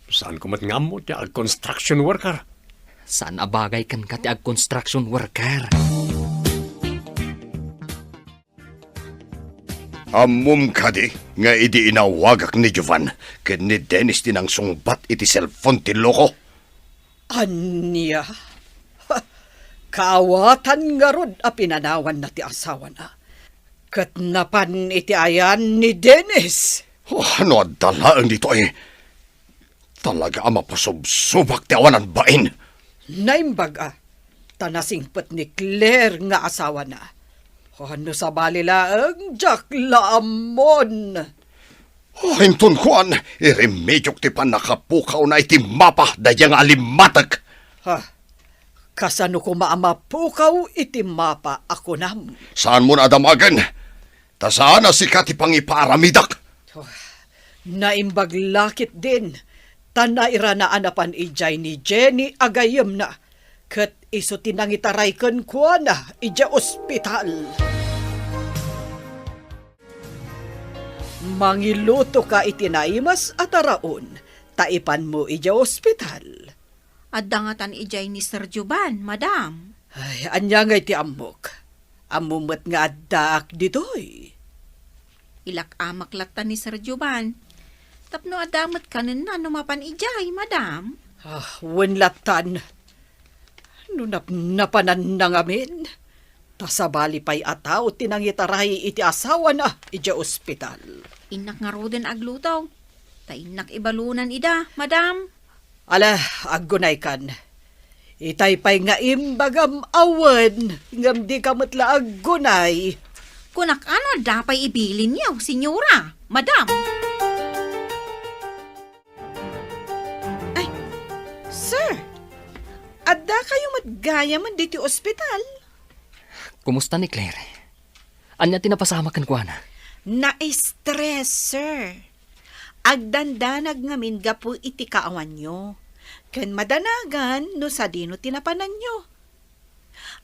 Saanko met nga ammo ti ag-construction worker. Saan a bagay kenka ti ag-construction worker. Ammom kadi nga idi inawagak ni Jovan ken ni Dennis ti nangsungbat iti cellphone ti loko? Ania? Ha, kaawatan ngarud a pinanawanna ti asawana. Ket napan iti ayan ni Dennis. Oh, no adda laeng ditoy. Talaga a mapasubsubak ti awanan bain. Naimbag a, ta nasingpet ni Claire nga asawana. Oh, no sabali laeng, diak la ammon. Oh, inton kuan, iremediok ti pannakapukawna iti mapa daydiay nga alimmatek. Ha? Kasano koma a mapukaw iti mapa a kunam? Saanmon a damagen, ta saan a sika ti pangipaaramidak. Oh, naimbag la ketdin, ta nairana a napan idiay ni Jenny a gayyemna, ket isu ti nangitaray kenkuana idiay ospital. Mangilutoka iti naimas a taraon, ta ipanmo idiay ospital. Adda ngatan idiay ni Sir Jovan, madam. Ay, ania ngay ti ammok? Ammom met nga addaak ditoy. Ilak-amak latta ni Sir Jovan. Tapno adda met kanenna no mapan idiay, madam. Ah, wen lattan. No napnapananna ngamin, ta sabali pay a tao ti nangitaray iti asawana idiay ospital. Innak ngaruden agluto, ta innak ibalunan ida, madam. Ala, aggunaykan. Itay pay nga imbagam a wen, ngem dika met la aggunay. Kunak, ano adda pay ibilinyo, senyora, madam? Ay, sir, adda kayo met gayamen ditoy ospital? Kumusta ni Claire? Ania ti napasamak kenkuana? Na-stress, sir. Agdandanag ngamin gapu iti kaawanyo. Ken madanagan no sadino ti napananyo.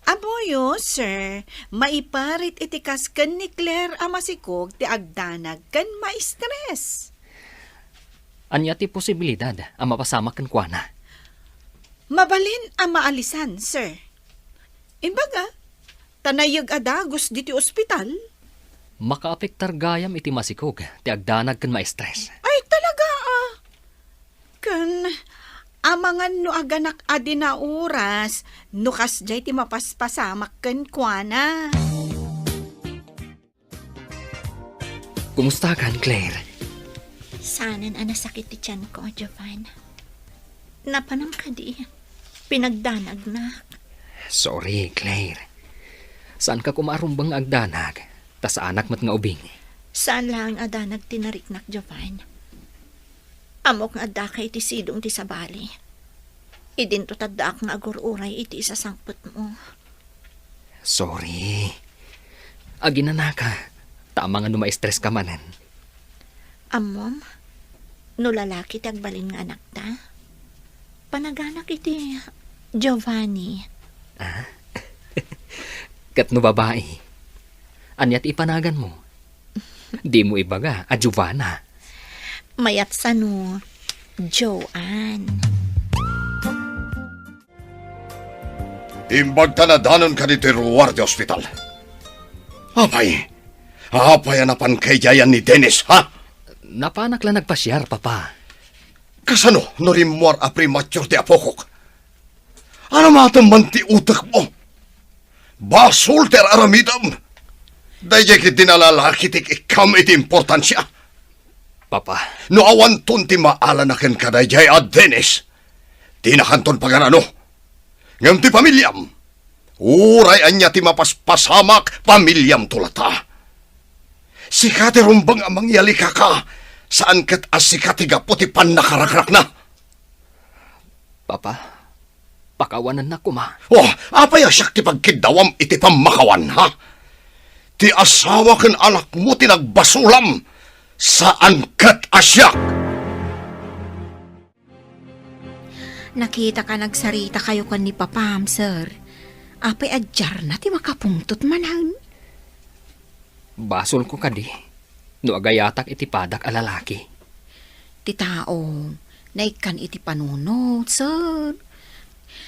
Ammoyo, sir, maiparit iti kas ken ni Claire a masikog ti agdanag ken ma-stress. Ania ti posibilidad a mapasamak kenkuana? Mabalin a maalisan, sir. Imbaga, ta nayeg a dagus ditoy ospital. Makaapektar gayam iti masikog ti agdanag ken ma-stress. Ay, talaga, ah. Ken, amangan no aganak a di nauras, no kasdiay ti mapaspasamak kenkuana. Kumusta kan, Claire? Saanen a nasakit ti tianko, Jovan. Napanam kadi, pinagdanagnak. Sorry, Claire. Saanka koma a rumbeng nga agdanag, ta saanak met nga ubing. Saan laeng a danag ti nariknak, Jovan. Ammok nga addaka iti sidong ti sabali. Idinto ti addaak nga agur-uray iti isasangpetmo. Sorry. Aginanaka, ta amangan no ma-stress ka manen. Ammom, no lalaki ti agbalin nga anakta, panaganak iti Giovanni. Ah? Ket no babai, ania ti ipanaganmo? Dimo ibaga a Giovanna. Mayat sano, Joan. Imbag ta nadanonka ditoy ruar ti ospital. Apay, apay a napanka idiay ni Dennis, ha? Napanak la nagpasiar, Papa. Kasano no rimmuar a premature ti apokok? Ano matem man ti utekmo? Basol ti ar-aramidem. Daydiay ketdi a lalaki ti ikkam iti importansia. Papa. No awanton ti maalana kenka daydiay a Dennis, dinakanton pagan-ano. Ngem ti pamiliam, uray ania ti mapaspasamak, pamiliamto latta. Sika ti rumbeng a mangyali, kaka, saan ket a sika ti gapu ti pannakarakrakna. Papa, pakawanennak koma. Oh, apay a siak ti pagkiddawam iti pammakawan, ha? Ti asawa ken anakmo ti nagbasolam, saan ket a siak. Nakitaka nagsaritakayo ken ni Papam, sir. Apay a diarna ti makapungtot manen? Basolko kadi no agayatak iti padak a lalaki? Ti tao, naikkan iti panunot, sir.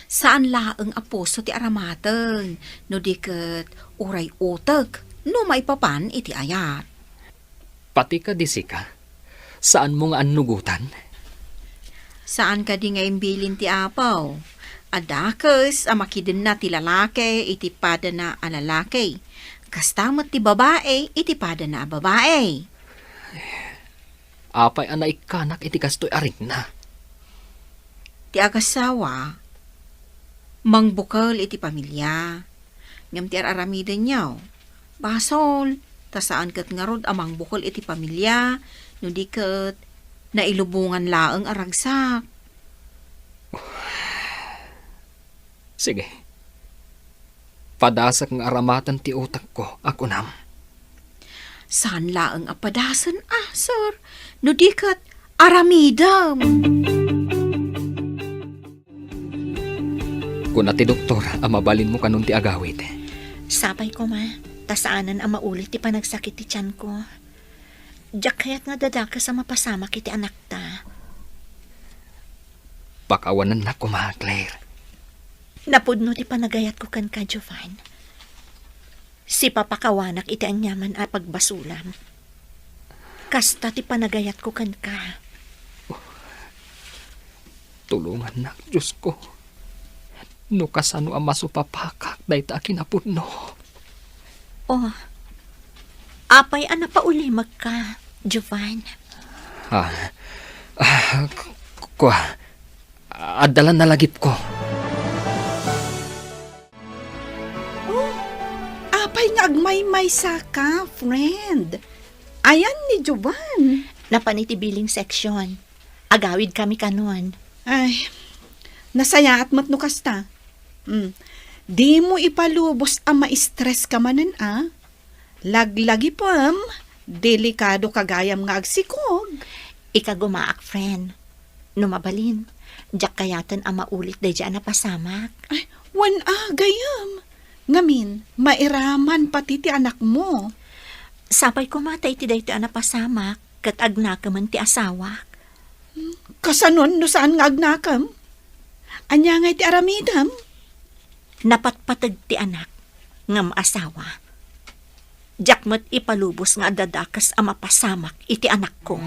Saan laeng a puso ti aramaten, no di ket uray utek, no maipapan iti ayat. Pati kadi sika? Saanmo nga annugotan? Saan kadi nga imbilin ti Apo a dakes a makidenna ti lalaki iti padana a lalaki, kasta met ti babai iti padana a babai? Apay a naikkanak iti kastoy a rikna? Ti agasawa, mangbukel iti pamilia, ngem ti ar-aramidenyo, basol, ta saan ket ngarud a mangbukel iti pamilia, no di ket nailubongan laeng a ragsak. Sige. Padasek nga aramaten ti utekko a kunam. Saan laeng a padasen a, sir, no di ket aramidem. Kuna ti doktor a mabalinmo kanon ti agawid. Sapay koma, ta saanen a mauli ti panagsakit ti tianko. Diak kayat nga dadakes a mapasamak iti anakta. Pakawanennak koma, Claire. Napudno ti panagayatko kenka, Jovan. Sipapakawanak iti aniaman a pagbasolam. Kasta ti panagayatko kenka. Tulongannak, Diosko. No kasano a masupapakak dayta a kinapudno. Oh, apay a napaulimekka, Jovan? Ah, ah, k-, k-, kua, Adda la nalagipko. Oh, apay nga agmaymaysa ka, friend? Ayan ni Jovan. Napan iti billing section. Agawid kami kanon. Ay, nasayaat met no kasta. Mm. Dimo ipalubos a ma-stress ka manen a. Laglagipem, delikado ka gayam nga agsikog. Ikagumaak, friend. No mabalin, diak kayaten a maulit daydiay a napasamak. Ay, wen a, gayam. Ngamin, mairaman pati ti anakmo. Sapay koma ta iti daytoy a napasamak, ket agnakemen ti asawak. Kasanon no saan nga agnakem? Ania ngay ti aramidem? Napatpateg ti anak, ngem asawa. Diak met ipalubos nga adda dakes a mapasamak iti anakko.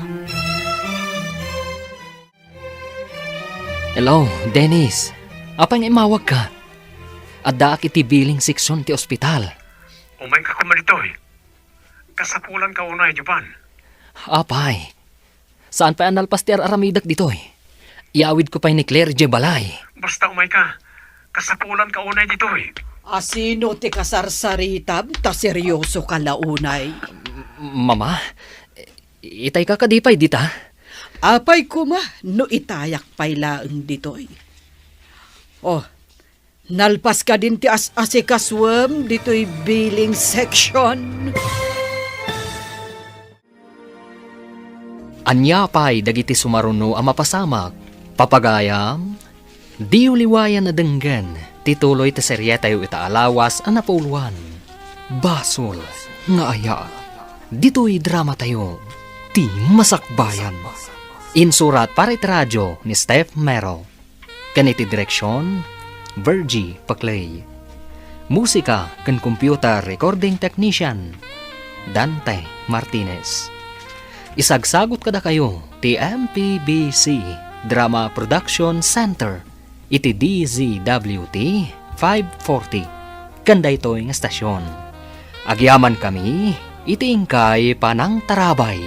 Hello, Dennis. Apay nga immawagka? Addaak iti billing section ti ospital. Umayka koma ditoy. Kasapulanka unay, Jovan. Apay, saan pay a nalpas ti ar-aramidek ditoy? Iyawidko pay ni Claire idiay balay. Basta umayka. Kasapulanka unay ditoy. Asino ti kasarsaritam ta seryosoka la unay? M-, Mama, itayka kadi pay dita? Apay koma no itayak pay laeng ditoy? Oh, nalpas kadin ti as-asikasuem ditoy billing section? Ania pay dagiti sumaruno a mapasamak? Papagayam, diyo liwayan a denggen ti tuloy ti serietayo ita a lawas a napauluan, Basol nga Ayat. Ditoy dramatayo, Ti Masakbayan. Insurat para iti radio ni Steph Mero. Ken iti direksion, Virgie Paclay. Musika ken computer recording technician, Dante Martinez. Isagsagut kadakayo ti M P B C Drama Production Center iti D Z W T five forty ken daytoy nga estasion. Agyamankami iti inkay panangtarabay.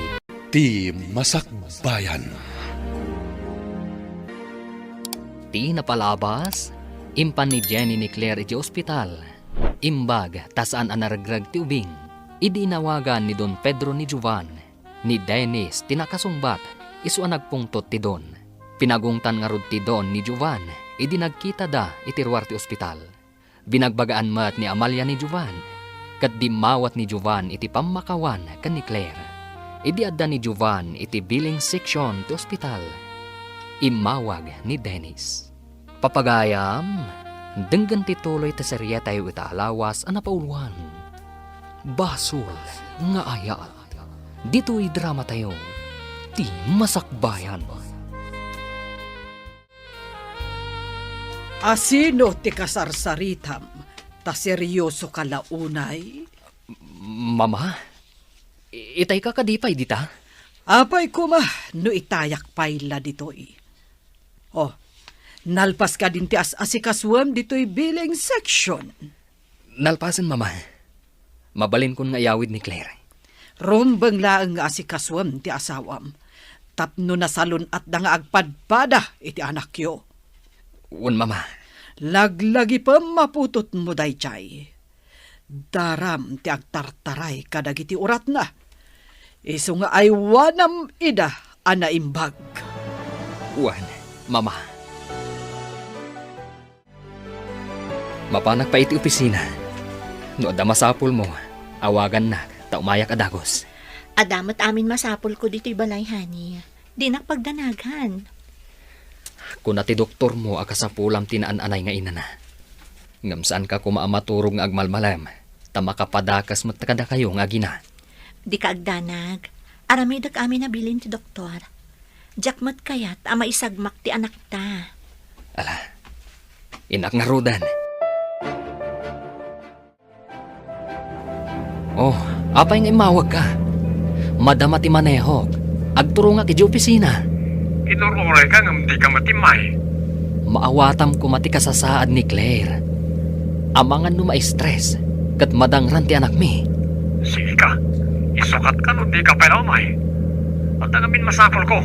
Ti Masakbayan. Ti napalabas, impan ni Jenny ni Claire iti ospital. Imbag ta saan a naregreg ti ubing. Idi inawagan ni Don Pedro ni Jovan, ni Dennis ti nakasungbat, isu a nagpungtot ti Don. Pinagungtan ngarud ti Don ni Jovan idi nagkitada iti ruar ti ospital. Binagbagaan met ni Amalia ni Jovan, ket dimmawat ni Jovan iti pammakawan ken ni Claire. Idi adda ni Jovan iti billing section ti ospital, immawag ni Dennis. Papagayam, denggen ti tuloy ti serietayo ita a lawas a napauluan, Basol nga Ayat. Ditoy dramatayo, Ti Masakbayan. Asino ti kasarsaritam ta seryosoka la unay? Mama, i-, itayka kadi pay dita? Apay koma no itayak pay la ditoy? Oh, nalpas kadin ti as-asikasuem ditoy billing section? Nalpasen, Mama. Mabalinkon nga iyawid ni Claire. Rumbeng laeng nga asikasuem ti asawam tapno nasalun-atda nga agpadpada iti anakyo. Wen, Mama. Laglagipem a putotmo daydiay. Daram ti agtartaray kadagiti uratna. Isu nga aywanam ida a naimbag. Wen, Mama. Mapanak pay iti opisina. No adda masapulmo, awagannak ta umayak a dagus. Adda met amin masapulko ditoy balay, honey. Dinak pagdanagan. Kuna ti doktormo a kasapulam ti naan-anay nga inana. Ngem saanka koma a maturog nga agmalmalem, ta makapadakes met kadakayo nga agina. Dika agdanag. Aramidek amin a bilin ti doktor. Diak met kayat a maisagmak ti anakta. Ala, innak ngaruden. Oh, apay nga immawagka? Madama ti manehok. Agturongak idiay opisina. Inur-urayka ngem dika matimmay. Maawatam koma ti kasasaad ni Claire. Amangan no ma-stress ket madangran ti anakmi. Sige ka. Isukatka no dika pay la umay. Adda ngamin masapulko.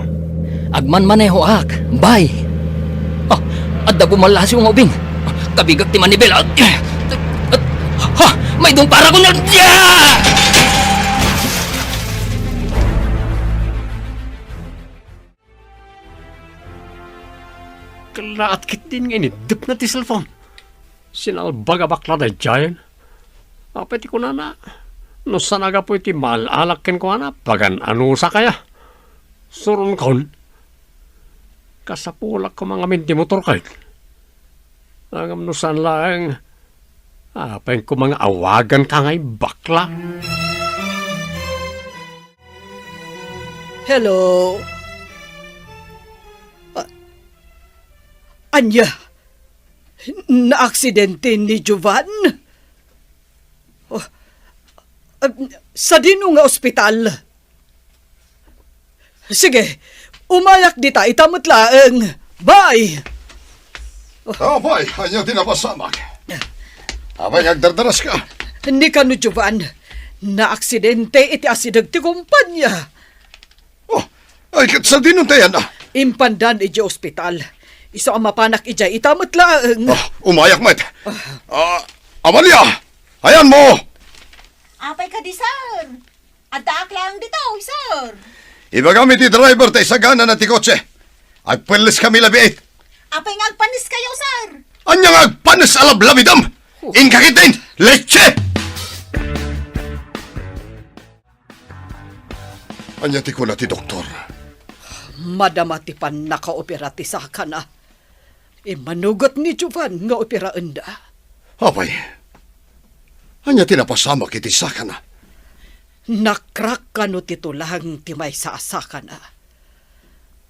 Agmanmanehoak. Bye. Adda gumallasiw nga ubing. Kabigak ti manibela. Ha! Maidong para ko na! Kallaat ketdin nga iniddepna ti cellphone. Sinalbag a bakla daydiayen. Apay ti kunana? No saan a gapu iti maal-alak kenkuana, pagan-anusak aya? Suronkon, kasapulak koma ngamin ti motor ket. Ngem no saan laeng, apay koma nga awaganka nga ibakla? Hello? Ah, ania? Naaksidente ni Jovan? Oh, ah, sadino nga ospital? Sige, umayak dita, ita met laeng. Bye! Oh. Apay, ania ti napasamak? Apay nga agdardaraska? Ni kano, Jovan, naaksidente iti asideg ti kumpanya. Oh, ay, ket sadino ti ayanna? Impandan idiay ospital. Isu a mapanak idiay, ita met laeng. Oh, umayak met. Ah. Ah, Amalia, ayanmo? Apay kadi, sir? Addaak laeng ditoy, sir. Ibagam iti driver ta isaganana ti kotse. Agpelleskami labiit. Apay nga agpanneskayo, sir? Ania nga agpannes a lablabidem? Oh. Inka ketdin, leche! Ania ti kuna ti doktor? Madama ti pannakaopera ti sakana. Immanugot ni Jovan nga operaenda. Apay, ania ti napasamak iti sakana? Nakrak kano ti tulang ti maysa a sakana.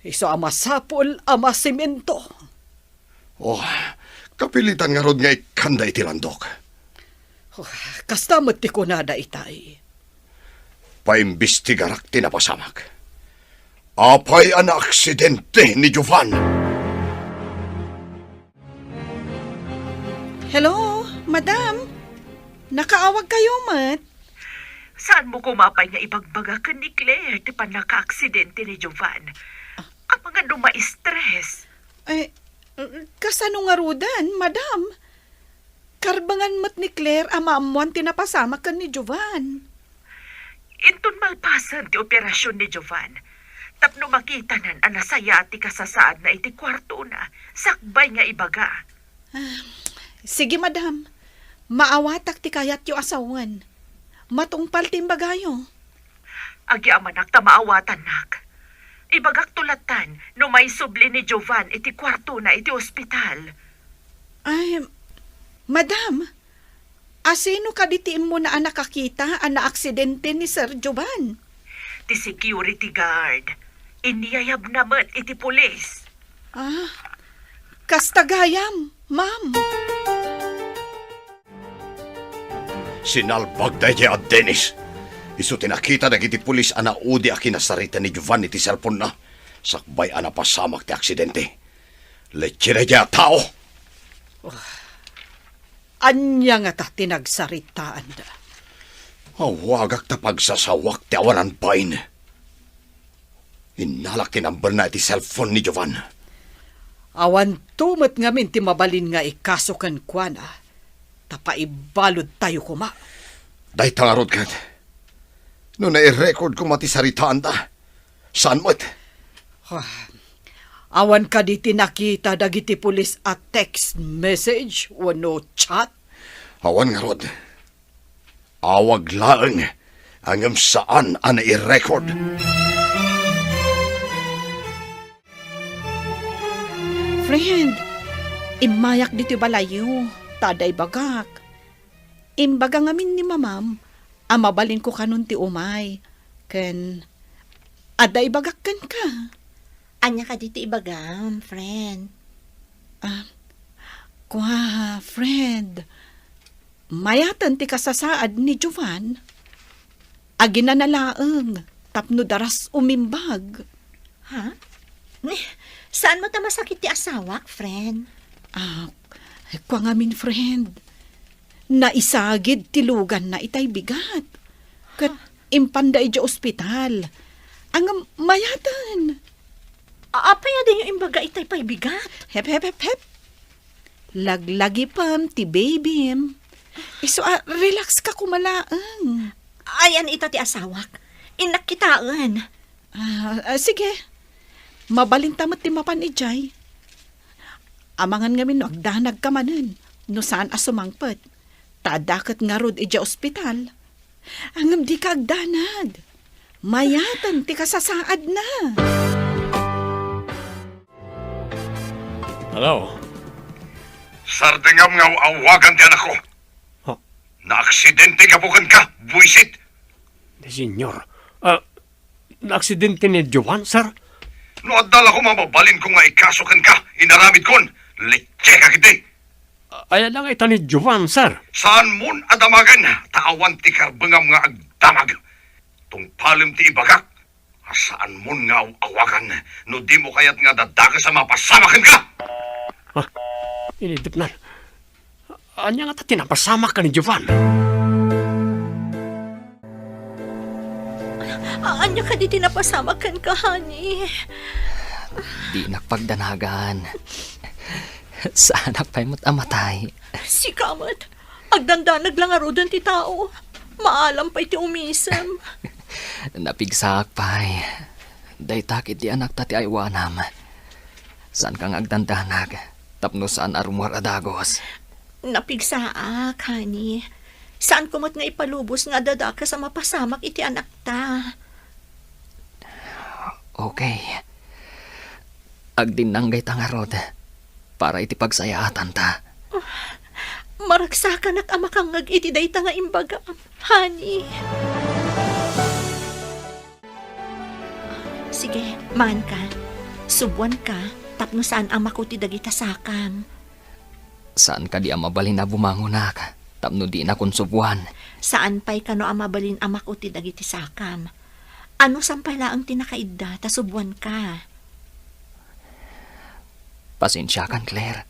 Isu a masapul a masemento. Oh, kapilitan ngarud nga ikkanda iti landok. Oh, kasta met ti kunada itay. Paimbestigarak ti napasamak. Apay a naaksidente ni Jovan? Hello, madam. Nakaawag kayo met? Saanmo koma pay nga ibagbaga ken ni Claire ti pannakaaksidente ni Jovan? Amangan no ma-stress. Eh, kasano ngaruden, madam? Karbengan met ni Claire a maammoan ti napasamak ken ni Jovan. Inton malpasen ti operasyon ni Jovan, tapno makitanan a nasayaat ti kasasaadna iti kuartona, sakbay nga ibaga. Ah, sige, madam. Maawatak ti kayatyo a sawen. Matungpal ti imbagayo. Agyamanak ta maawatannak. Ibagakto lattan no maisubli ni Jovan iti kuartona iti ospital. Ay, madam, asino kadi ti immuna a nakakita a naaksidente ni Sir Jovan? Ti security guard. Inyayabna met iti pulis. Ah, kasta gayam, ma'am. Sinalbag daydiay a Dennis. Isu ti nakita dagiti pulis a naudi a kinasarita ni Jovan iti cellphone-na, sakbay a napasamak ti aksidente. Leche daydiay a tao! Ania ngata ti nagsaritaanda? Awagak ta pagsasawak ti awanan bain. Innalak ti number-na iti cellphone ni Jovan. Awanto met ngamin ti mabalin nga ikaso kenkuana, ta paibaludtayo koma. Dayta ngarud ket, no nai-record koma ti saritaanda, saan met? Ah, awan kadi ti nakita dagiti pulis a text message wenno chat? Awan ngarud. Awag laeng, ngem saan a nai-record. Friend, immayak ditoy balayyo, ta adda ibagak. Imbaga ngamin ni mamam a mabalinko kanon ti umay, ken adda ibagak kenka. Ania kadi ti ibagam, friend? Ah, kua, friend. Mayaten ti kasasaad ni Jovan. Aginana laeng tapno daras umimbag. Ha? Saanmo ta masakit ti asawak, friend? Ah, kua ngamin, friend. Naisagid ti luganna itay bigat. Ket impanda idiay ospital. Ngem mayaten. A-, apay a dinyo imbaga itay pay bigat? Hep, hep, hep, hep. Laglagipem ti babym. Isu a, relax ka koma laeng. Ayan ita ti asawak. Innak kitaen. Ah, ah, sige. Mabalinta met ti mapan idiay. Amangan ngamin no agdanagka manen, no saan a sumangpet. Ta adda ket ngarud idiay ospital. Ngem dika agdanag. Mayaten ti kasasaadna. Hello? Sardengam nga aw-awagan ti anakko. Ha? Naaksidente gapu kenka, buisit. Di, senyor. Ah, naaksidente ni Jovan, sir? No adda la koma mabalinko nga ikaso kenka, inaramidkon. Letseka ketdi. Aya la nga ita ni Jovan, sir. Saanmon a damagen, ta awan ti karbengam nga agdamag. Tungpalem ti ibagak, a saanmon nga aw-awagan no dimo kayat nga dadakes a mapasamak kenka. Ah, inidepnan. Ania ngata ti napasamak ken ni Jovan? Ania kadi ti napasamak kenka, honey? Dinak pagdanagan. Saanak pay met a matay. Sika met, agdandanag la ngaruden ti tao. Maalam pay ti umisem. Napigsaak pay. Dayta ketdi anakta ti aywanam. Saanka nga agdandanag tapno saan a rummuar a dagus. Napigsaak, honey. Saanko met nga ipalubos nga adda dakes a mapasamak iti anakta. Okay. Agdinnanggayta ngarud para iti pagsayaatanta. Maragsakanak a makangngeg iti dayta nga imbagam, honey. Sige, maanka. Subuanka tapno saan a makuti dagita sakam. Saan kadi a mabalin a bumangonak tapno dinakon subuan? Saan pay kano a mabalin a makuti dagiti sakam. Anusam pay laeng ti nakaidda ta subuanka. Pasensiakan, Claire.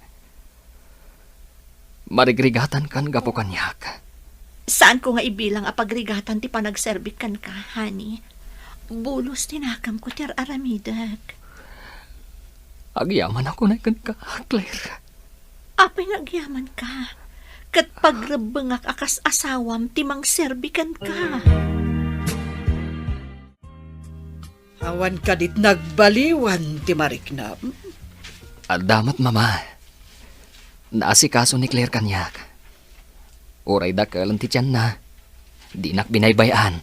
Marigrigatankan gapu kaniak. Saanko nga ibilang a pagrigatan ti panagserbik kenka, honey. Bulos ti nakamko ti ar-aramidek. Agyamanak unay kenka, Claire. Apay nga agyamanka? Ket pagrebbengak a kas asawam ti mangserbi kenka. Awan kadit nagbaliwan ti mariknam? Adda met, Mama. Naasikaso ni Claire kaniak. Uray dakelen ti tianna, dinak binaybay-an.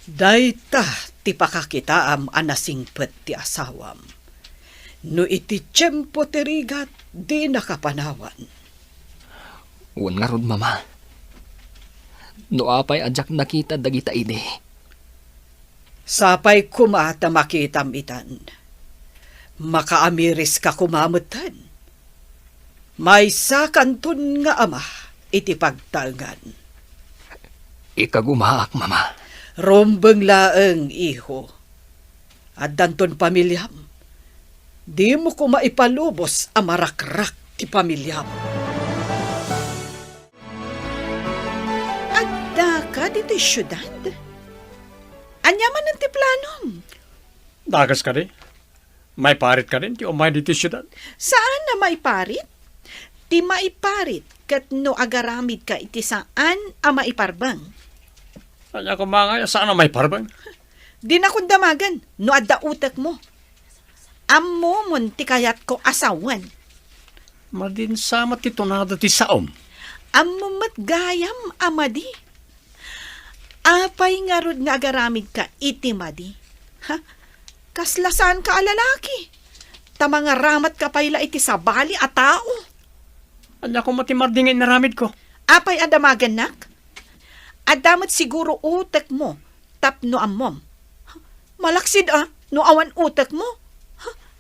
Dayta ti pakakitaam a nasingpet ti asawam. No iti tiempo ti rigat, dinaka panawan. Wen ngarud, Mama. No apay a diak nakita dagita idi? Sapay koma ta makitam itan. Makaamiriska koma metten. Maysakanton nga ama iti pagtaengan. Ikagumaak, Mama. Rumbeng laeng, iho. Addanton pamiliam. Dimo koma ipalubos a marakrak ti pamiliam. Addaka ditoy siudad? Ania manen ti planom? Dakes kadi? Maiparit kadin ti umay ditoy siudad? Saan a maiparit? Ti maiparit ket no agaramidka iti saan a maiparbeng. Ania koma nga saan a maiparbeng? Dinakon damagen no adda utekmo. Ammomon ti kayatko a sawen. Madin sa met ti tunada ti saom. Ammom met gayam a madi. Apay ngarud nga agaramidka iti madi? Ha? Kasla saanka a lalaki. Ta mangaramatka pay la iti sabali a tao. Ania koma ti madi nga inaramidko? Apay a damagennak? Adda met siguro utekmo tapno ammom. Malaksid a, no awan utekmo.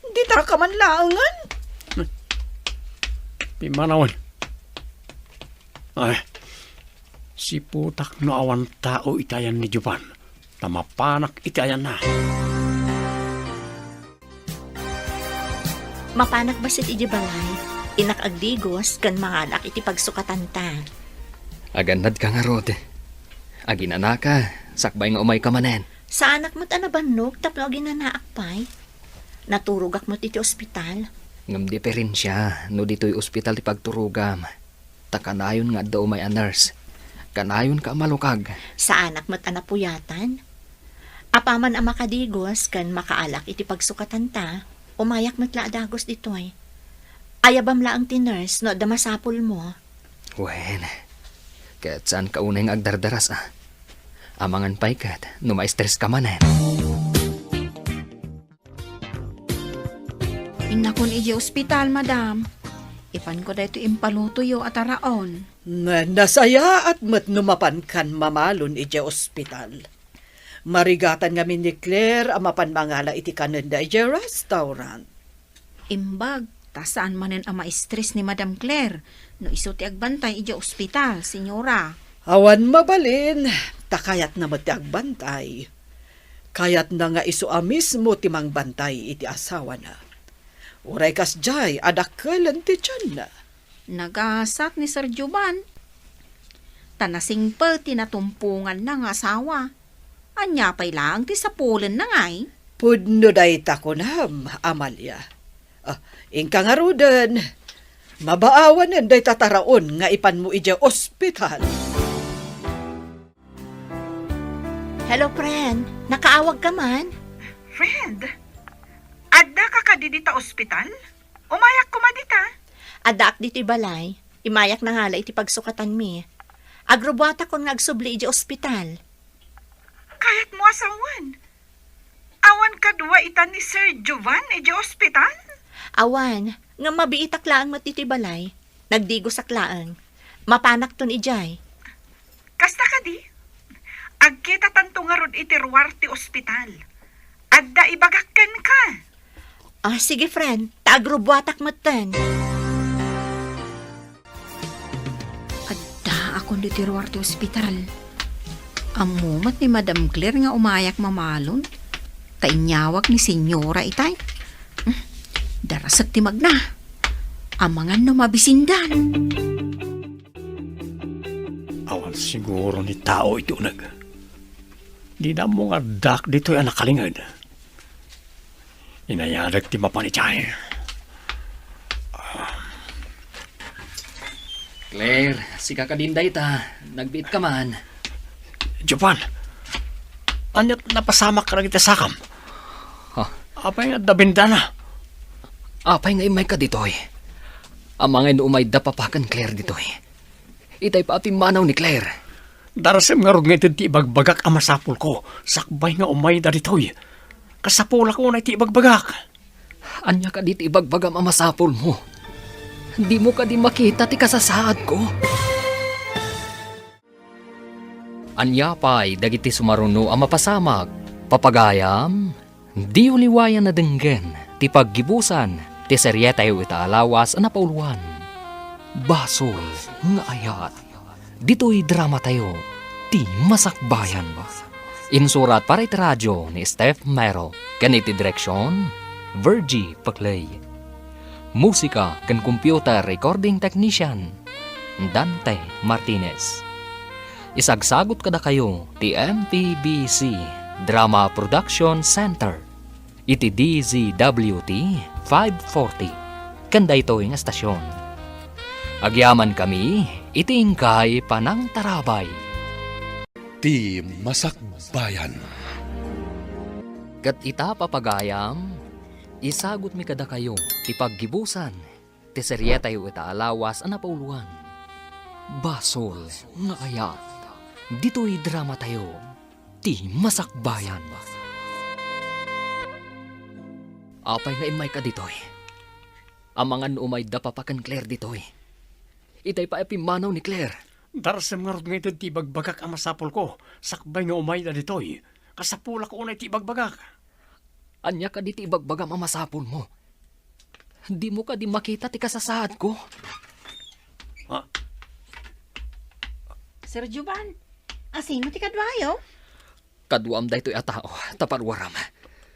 Ditaka man laengen. Pimmanawen. Ay, siputak no awan tao iti ayan ni Jovan, ta mapanak iti ayanna. Mapanak bassit idiay balay, innak agdigos ken manganak iti pagsukatanta. Agannadka ngarud. Aginanaka, sakbay nga umayka manen. Saanak met a nabannog tapno aginanaak pay. Naturogak met iti ospital. Ngem diferensia no ditoy ospital ti pagturogam. Ta kanayon nga adda umay a nurse. Kanayonka a malukag. Saanak met a napuyatan. Apaman a makadigos ken makaalak iti pagsukatanta, umayak met la a dagus ditoy. Ayabam laeng ti nurse no adda masapulmo. Wen, ket saanka unay nga agdardaras a. Amangan pay ket no ma-stress ka manen. Innakon idiay ospital, madam. Ipanko daytoy impalutoyo a taraon. Na-, nasayaat met no mapankan mamalon idiay ospital. Marigatan ngamin ni Claire a mapan mangala iti kanenda idiay restaurant. Imbag, ta saan manen a ma-stress ni Madam Claire no isu ti agbantay idiay ospital, senyora. Awan mabalin, ta kayatna met ti agbantay. Kayatna nga isu a mismo ti mangbantay iti asawana. Uray kasdiay a dakkelen ti tianna. Nagasat ni Sir Jovan. Ta nasingpet ti natumponganna nga asawa. Ania pay laeng ti sapulenna ngay? Pudno dayta kunam, Amalia. Ah, inka ngaruden. Mabaawanen dayta taraon nga ipanmo idiay ospital. Hello, friend. Nakaawag ka man? Friend, adda ka kadi dita ospital? Umayak koma dita. Addaak ditoy balay. Imayak nangala iti pagsukatanmi. Agrubuatakon nga agsubli iti ospital. Kayatmo a sawen? Awan kadua ita ni Sir Jovan iti ospital? Awan, ngem mabiitak laeng met iti balay. Nagdigosak laeng. Mapanakton idiay. Kasta kadi? Agkitatanto ngarud iti ruar ti ospital. Adda ibagak kenka. Ah, sige, friend. Ta agrubuatak metten. Addaakon ditoy ruar ti ospital. Ammo met ni Madam Claire nga umayak mamalon. Ta inyawag ni Senyora itay. Hmm, darasek ti magna. Amangan no mabisindan. Awan siguro ni tao iti uneg. Dida ammo nga addak ditoy a nakalinged. Inayadek ti mapan idiay. Claire, sika kadin dayta. Nagbiit ka man. Jovan, ania't napasamak kadagiti sakam? Ha? Apay nga adda bendana? Apay nga immayka ditoy? Amangan no umayda papa ken Claire ditoy. Itay pa a pimmanaw ni Claire. Darasem ngarud nga ited ti ibagbagak a masapulko, sakbay nga umayda ditoy. Kasapulak unay ti ibagbagak. Ania kadi ti ibagbagam a masapulmo? Dimo kadi makita ti kasasaadko? Ania pay dagiti sumaruno a mapasamak? Papagayam, diyo liwayan a denggen ti paggibusan ti serietayo ita a lawas a napauluan. Basol nga ayat. Ditoy dramatayo, ti Masakbayan. Insurat para iti radio ni Steph Mero, ken iti direksion, Virgie Paclay. Musika ken computer recording technician, Dante Martinez. Isagsagut kadakayo ti M P B C Drama Production Center iti D Z W T five forty ken daytoy nga estasion. Agyamankami iti inkay panangtarabay. Ti Masakbayan. Ket ita, papagayam, isagutmi kadakayo ti paggibusan ti serietayo ita a lawas a napauluan. Basol nga ayat ditoy dramatayo, Ti Masakbayan. Apay nga immayka ditoy? Amangan no umayda papa ken Claire ditoy. Itay pa a pimmanaw ni Claire. Darasem ngarud nga ited ti ibagbagak a masapulko, sakbay nga umayda ditoy. Kasapulak unay ti ibagbagak. Ania kadi ti ibagbagam a masapulmo? Dimo kadi makita ti kasasaadko? Ah. Sir Jovan, asino ti kaduayo? Kaduam daytoy a tao, ta paruaram.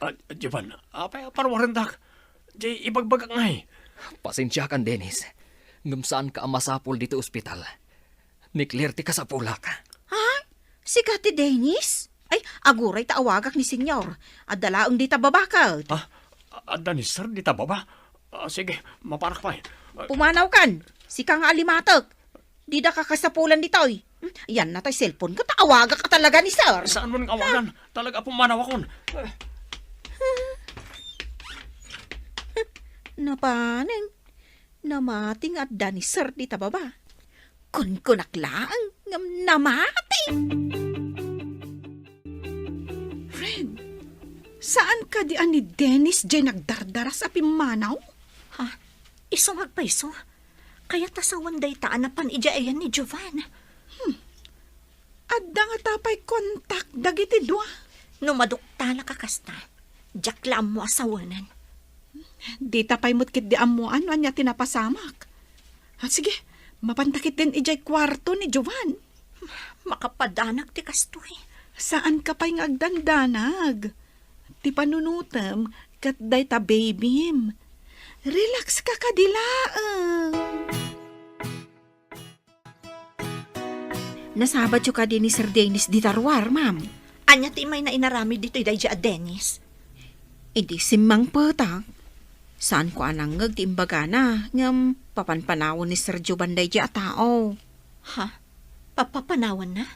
Ah, Jovan, apay a paruarendak? Di ibagbagak ngay. Pasensiakan, Dennis. Ngem saanka a masapul ditoy ospital. Ni Claire ti kasapulak. Ha? Sika ti Dennis? Ay, aguray ta awagak ni Senyor. Adda laeng dita baba ket. Ha? Adda ni Sir dita baba? Ah, sige, mapanak pay. Ah, Pumanawkan, sika nga alimatek. Dida ka kasapulan ditoy. Hmm, yan na tay cellphone ko, ta awagak talaga ni sir. Saan mo nang awagan? Talaga pumanaw akon. Napanen, namati nga adda ni sir dita baba. Kunkunak laeng ngem namati. Fred, saan kadi a ni Dennis jay nagdardaras a pimmanaw? Ha? Isu nga agpayso. Kayat a sawen dayta a napan idiay ayan ni Jovan. Hmm. Adda ngata pay kontak dagiti dua? No maduktalak a kasta, diak la ammo a sawenen. Dita pay met ketdi ammoan no ania ti napasamak. Ah, sige, mapanta ketdin idiay kuarto ni Jovan. Makapadanak ti kastoy. Saanka pay nga agdandanag. Ti panunotem ket dayta babym. Relax ka kadi laeng. Nasabatyo kadi ni Sir Dennis dita ruar, ma'am? Ania ti imayna inaramid ditoy daydi a Dennis? Idi simmangpetak, saanko a nangngeg ti imbagana, ngem papanpanawen ni Sir Jovan daydi a tao. Ha? Papapanawanna?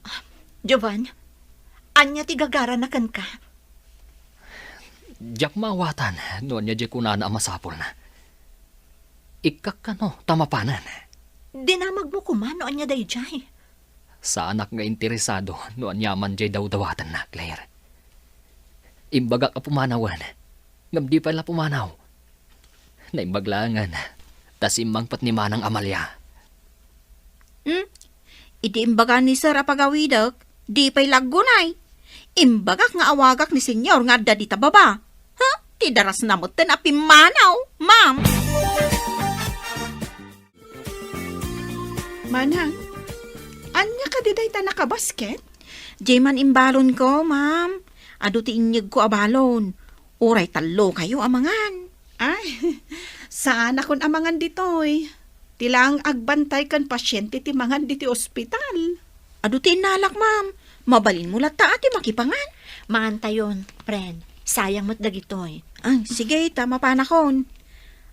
Ah, Jovan, ania ti gagarana kenka? Diak maawatan no ania diay kunana a masapulna. Ikkak kano ta mapanen. Dinamagmo koma no ania daydiay. Saanak nga interesado no aniaman diay dawdawatenna, Claire. Imbagak a pumanawen, ngem di pay la pumanaw. Naimbag laengen, ta simmangpet ni Manang Amalia. Hmm? Iti imbaga ni Sir a pagawidek, di pay la aggunay. Imbagak nga awagak ni Senyor nga adda dita baba. Ha? Ti darasna metten a pimmanaw, ma'am. Manang, ania kadi dayta nakabasket? Diay man imbalonko, ma'am. Adu ti inyegko a balon. Uray tallokayo a mangan. Ay, saanakon a mangan ditoy. Ti laeng agbantay ken pasiente ti mangan ditoy ospital. Adu ti innalak, ma'am. Mabalinmo latta a ti makipangan. Mangantayon, friend. Sayang met dagitoy. Ah, sige, ta mapanakon.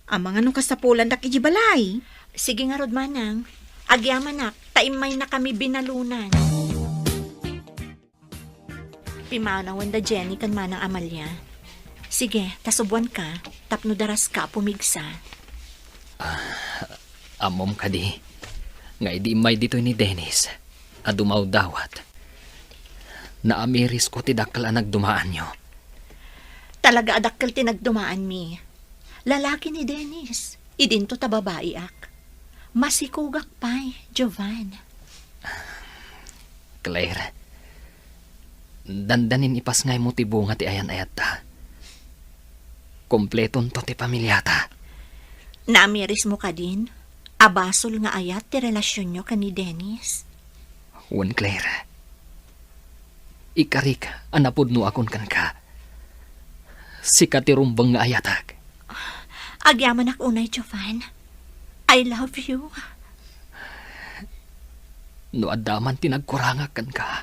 Amangan no kasapulandak idiay balay. Sige ngarud, manang. Agyamanak, ta immaynakami binalunan. Pimanawen da Jenny ken Manang Amalia. Sige, ta subuanka, tapno daraska a pumigsa. Ah, ammom kadi nga idi immay ditoy ni Dennis a dumawdawat, naamirisko ti dakkel a nagdumaanyo. Talaga a dakkel ti nagdumaanmi. Lalaki ni Dennis, idinto ta babaiak. Masikogak pay, Jovan. Claire, dandanin ipasngaymo ti bunga ti ayan-ayatta. Kompletonto ti pamiliata. Naamirismo kadin a basol nga ayat ti relasionyo ken ni Dennis? Wen, Claire. Ikarik a napudnoakon kenka. Sika ti rumbeng nga ayatek. Agyamanak unay, Jovan. I love you. No adda man ti nagkurangak kenka,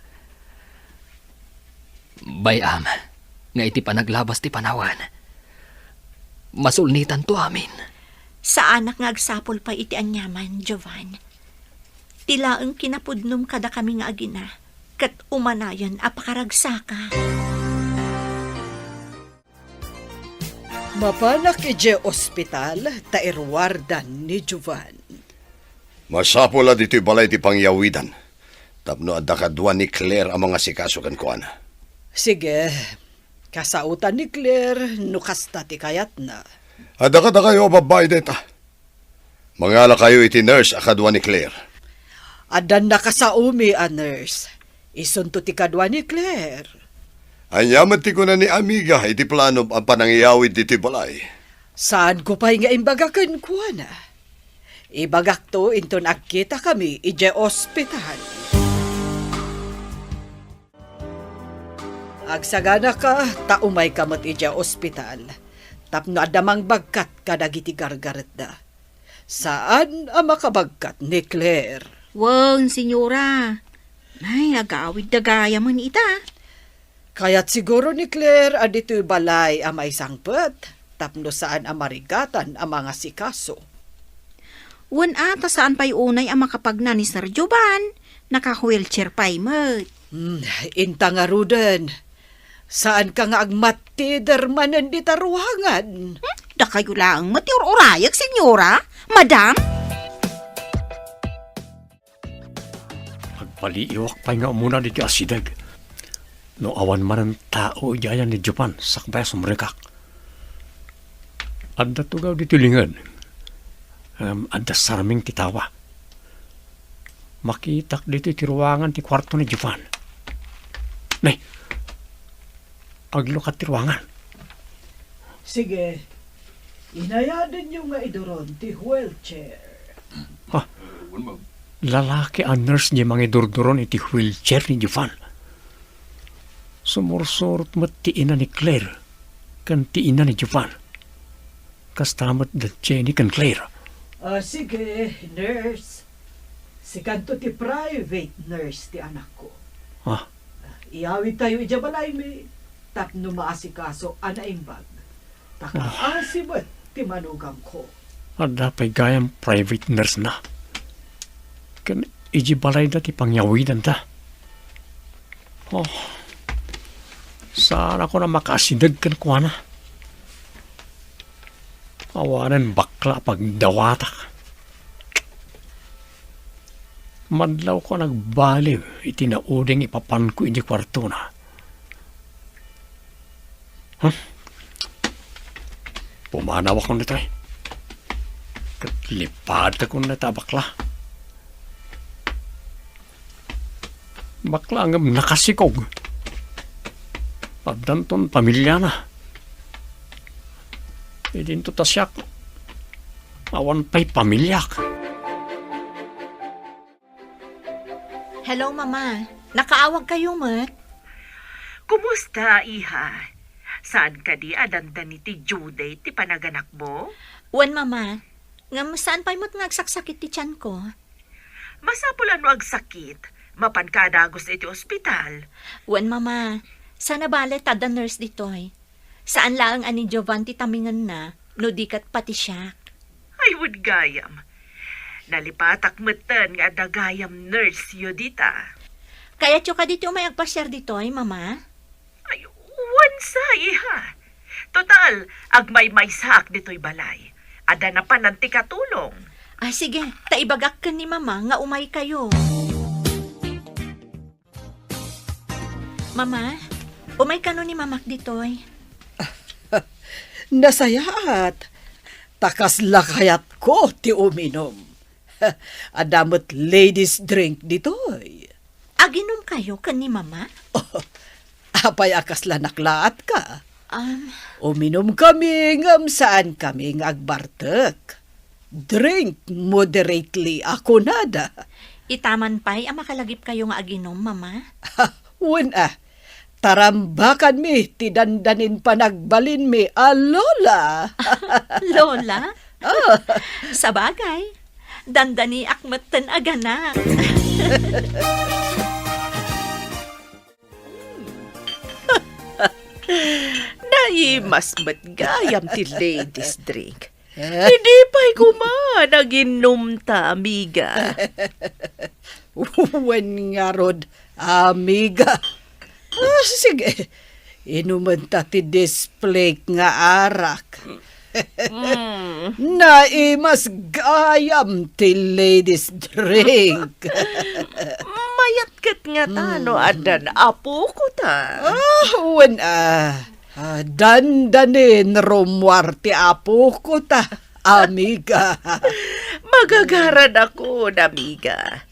bay-am nga iti panaglabas ti panawen, masulnitanto amin. Saanak nga agsapul pay iti aniaman, Jovan. Ti laeng kinapudnom kadakami nga agina, ket umanayon a pakaragsaka. Mapanak idiay ospital ta iruardan ni Jovan. Masapul a ditoy balay ti pangyawidan, tapno adda kadua ni Claire a mangasikaso kenkuana. Sige, kasaotan ni Claire no kasta ti kayatna. Adda kadakayo a babbai dayta. Mangalakayo iti nurse a kadua ni Claire. Addan nakasaomi a nurse. Isunto ti kadua ni Claire. Ania met ti kuna ni amiga iti planom a panangyawid ditoy balay? Saanko pay nga imbaga kenkuana. Ibagakto inton agkitakami idiay ospital. Agsaganaka ta umayka met idiay ospital tapno adda mangbagkat kadagiti gargaretda. Saan a makabagkat ni Claire. Wen, senyora. Ay, agawidda gayamen ita. Kayat siguro ni Claire a ditoy balay a maisangpet, tapno saan a marigatan a mangasikaso. Wen a, ta saan pay unay a makapagna ni Sir Jovan. Naka-wheelchair pay met. Hmm, inta ngaruden. Saanka nga agmattider manen dita ruangan? Hmm? Dakayo laeng met ti ur-urayek, senyora? Madam? Agpaliiwak pay nga umuna ditoy asideg. No awan manen tao idiay ni Jovan, sakbay a sumrekak. Adda tugaw ditoy linged. Ngem adda sarming ti tawa. Makitak ditoy ti ruangan ti kuarto ni Jovan. Nay, aglukat ti ruangan. Sige, inayadenyo nga iduron ti wheelchair. Ha? Lalaki a nurse diay mangidurduron iti wheelchair ni Jovan. Sumursurot met ti ina ni Claire ken ti ina ni Jovan. Kasta met da Jenny ken Claire. Ah, sige, nurse. Sikanto ti private nurse ti anakko. Ah. Iyawidtayo idiay balaymi tapno maasikaso a naimbag. Ta kaasi met ti manugangko. Adda pay gayam private nurse na. Ken idiay balayda ti pangyawidanda. Oh. Saanakon a makaasideg kenkuana. Awanen bakla a pagdawatak. Madlawko a nagbaliw iti nauding ipapanko idiay kuartona. Hmm? Pumanawakon ditoy. Ket lipadakon dayta a bakla. Bakla ngem nakasikog. Addanton pamiliana. Idinto ta siak, awan pay pamiliak. Hello, Mama. Nakaawagkayo met? Kumusta, iha? Saan kadi a dandani ti due date ti panaganakmo? Wen, Mama. Ngem saan pay met nga agsaksakit ti tianko. Masapul a no agsakit, mapanka a dagus iti ospital. Wen, Mama. Saan a bale ta adda nurse ditoy. Saan laeng a ni Jovan ti tamingenna, no di ket pati siak. Ay, wen gayam. Nalipatak metten nga adda gayam nurse-yo dita. Kayatyo kadi ti umay agpasiar ditoy, Mama? Ay, wen sa, iha. Total, agmaymaysaak ditoy balay. Adda napanan ti katulong. Ah, sige, ta ibagak ken ni Mama nga umaykayo. Mama, umay kano ni Mamak ditoy? Nasayaat. Ta kasla kayatko ti uminum. Adda met ladies drink ditoy. Aginumkayo ken ni Mama? Apay a kasla naklaatka? Um, Uminumkami ngem saankami nga agbartek. Drink moderately a kunada. Itaman pay a makalagipkayo nga aginum, Mama? Wen a, tarambakanmi ti dandanin panagbalinmi a Lola. Lola? Oh. Sabagay, dandaniak metten a ganak. Naimas met gayam ti ladies drink. Idi pay koma naginumta, amiga. Wen ngarud, amiga. Ah, sige, inumenta ti displake nga arak. Mm. Naimas gayam ti ladies drink. Mayat ket ngata no addan apokota. Ah, wen a. Ah, dandanin rummuar ti apokota, amiga. Magagaradakon, amiga.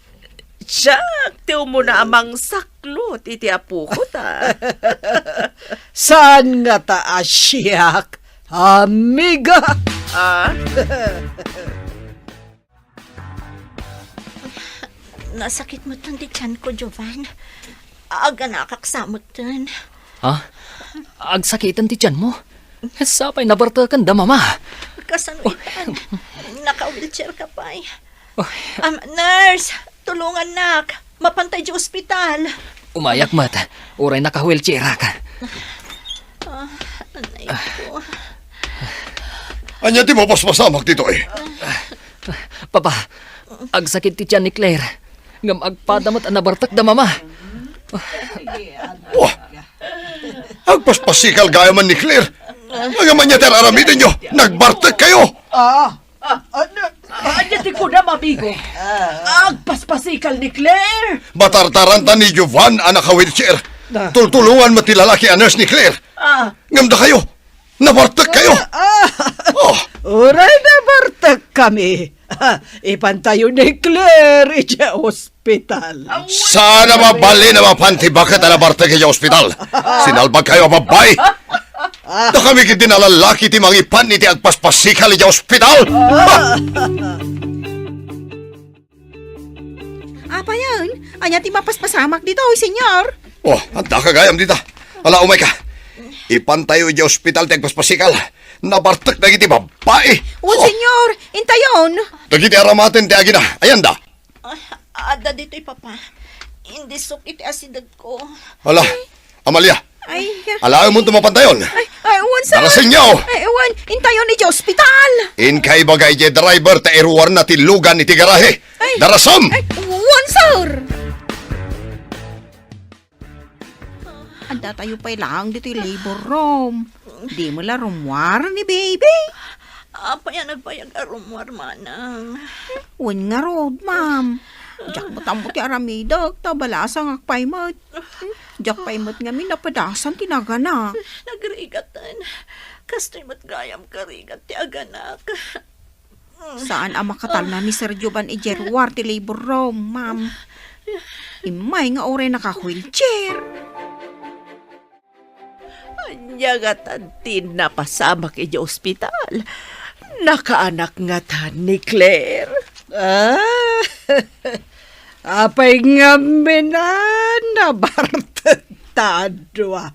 Siak ti umuna a mangsaklot iti apokota. Saan ngata a siak, amiga? Ah? Nasakit metten ti tianko, Jovan. Aganakak sa metten. Ha? Agsakiten ti tianmo? Sapay nabarteken da Mama. Kasano itan? Naka-wheelchair ka pay. Oh. Um, nurse, tulungannak. Mapantay di ospital. Umayak met. Uray naka-wheelchairak. Ah, anay ko. Ania ti mapaspasamak ditoy? Papa, agsakit ti tian ni Claire. Ngem agpada met a nabartek da Mama. Wah! Agpaspasikal gayam ni Claire. Ngem ania ti ar-aramidenyo? Nagbartek kayo! Ah, ah, ano, ania ti kunam, amigo? Agpaspasikal ni Claire? Batartaranta ni Jovan a naka-wheelchair. Ah. Tultulongan met ti lalaki a nurse ni Claire. Ah. Ngem dakayo, nabartek kayo. Ah. Oh. Uray nabartek kami. Ipantayo ni Claire idiay ospital. Saan a mabalin a mapan ti baket a nabartek idiay ospital. Sinalbag kayo a babbai. Dakami ketdi a lallaki ti mangipan iti agpaspasikal idiay ospital. Apayen, ania ti mapaspasamak ditoy, Senyor? Oh, adda ka gayam dita. Ala, umayka. Ipantayo idiay ospital ti agpaspasikal. Nabartek dagiti babbai. Wen, oh, Senyor, intayon. Dagiti aramaten ti agina. Ayanda. Ah, adda ditoy, Papa. Indisok iti asidegko. Ala, Amalia. Ay. Alaemon ti mapantayon. Ay, ay, wen, sir. Darasenyo. Ay, wen, intayon idiay ospital. Inka ibaga idiay driver ta iruarna ti lugan iti garahe. Ay. Darasem. Ay, wen, sir. Addatayo pay laeng ditoy labor room. Dimo la rummuar ni baby? Apay a nagbayag a rummuar, manang? Wen ngarud, ma'am. Diak met ammo ti aramidek, ta balasangak pay met. Diak pay met ngamin napadasan ti naganak. Nagrigaten. Kastoy met gayam karigat ti aganak. Saan a makatalna ni Sir Jovan idiay ruar ti labor room, ma'am. Immay nga uray naka-wheelchair. Ania ngatan ti napasamak idiay ospital? Nakaanak ngatan ni Claire? Ah, apay ngamin a nabartek ta dua?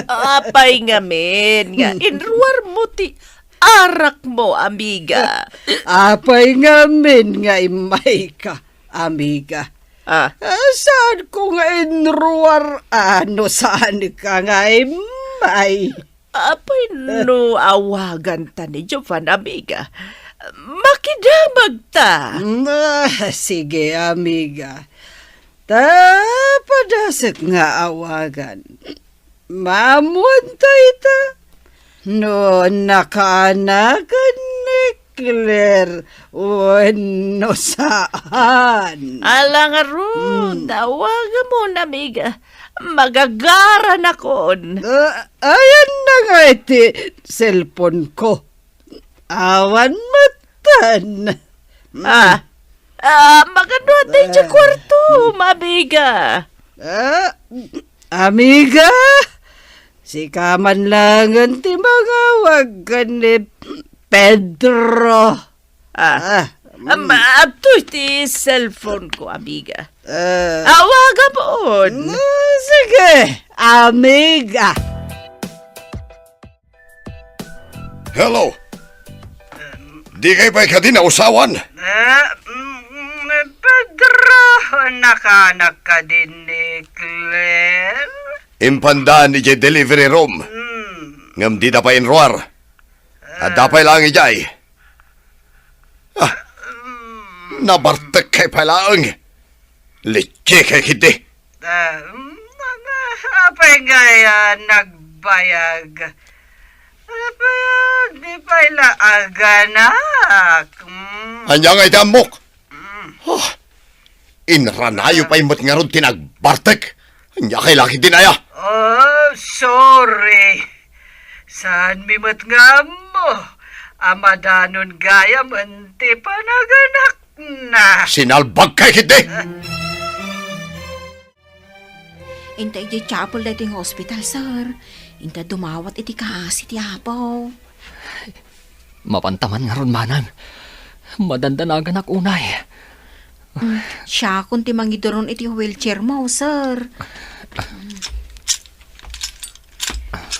Apay ngamin nga inruarmo ti arakmo, amiga? Apay ngamin nga immayka, amiga? Ah. Ah, saanko nga inruar, ah, no saanka nga immay? Apay no awaganta ni Jovan, amiga? Makidamagta. Mm, ah, sige, amiga. Ta padasek nga awagan. Maammoan ta ita no nakaanakan ni Claire wenno saan. Ala ngarud, hmm, awagamon, amiga. Magagaranakon. Ah, ayanna nga iti cellphone ko. Awan metten. Ah, ah, magano ti idiay kuartom, amiga? Ah, amiga, sika man laengen ti mangawag ken ni Pedro. Ah, ah, am, adtoy ti cellphone ko, amiga. Ah. Awagamon. Mm, sige, amiga. Hello. Di kay pay kadi nausawan? Eh, mm, Pedro, nakaanak kadi ni Claire? Impanda idiay delivery room. Hmm. Ngem dida pay inruar. Adda pay laeng idiay. Ah, nabartek kay pay laeng. Litsi kay ketdi. Ah, mm, apay ngay a nagbayag? Apay a di pay la aganak? Mm. Ania ngay ti ammok? Mm. Ah, inranayo pay met ngarud ti nagbartek. Ania kay la ketdin aya? Oh, sorry. Saanmi met nga ammo a madanon gayam ti panaganakna. Sinalbag kay ketdi! Inta idiay chapel daytoy nga ospital, sir. Inta dumawat iti kaasi ti Apo. Mapanta man ngarud, manang. Madandanaganak unay. Mm, siakon ti mangiduron iti wheelchair mo, sir.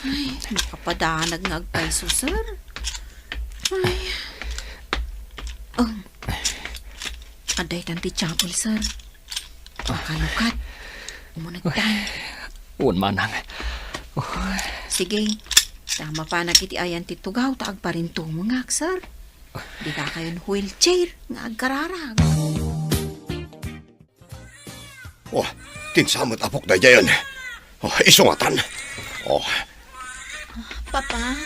Ay, makapadanag nga agpayso, sir. Ay. Oh. Adda itan ti chapel, sir. Makalukat. Umunegtan. Wen, manang. Oh. Sige. Ta mapanak iti ayan ti tugaw ta agparintumengak, sir. Dika kayon wheelchair nga agkararag. Oh, tinsamet apok daydiayen. Oh, isungatan. Oh. Papa,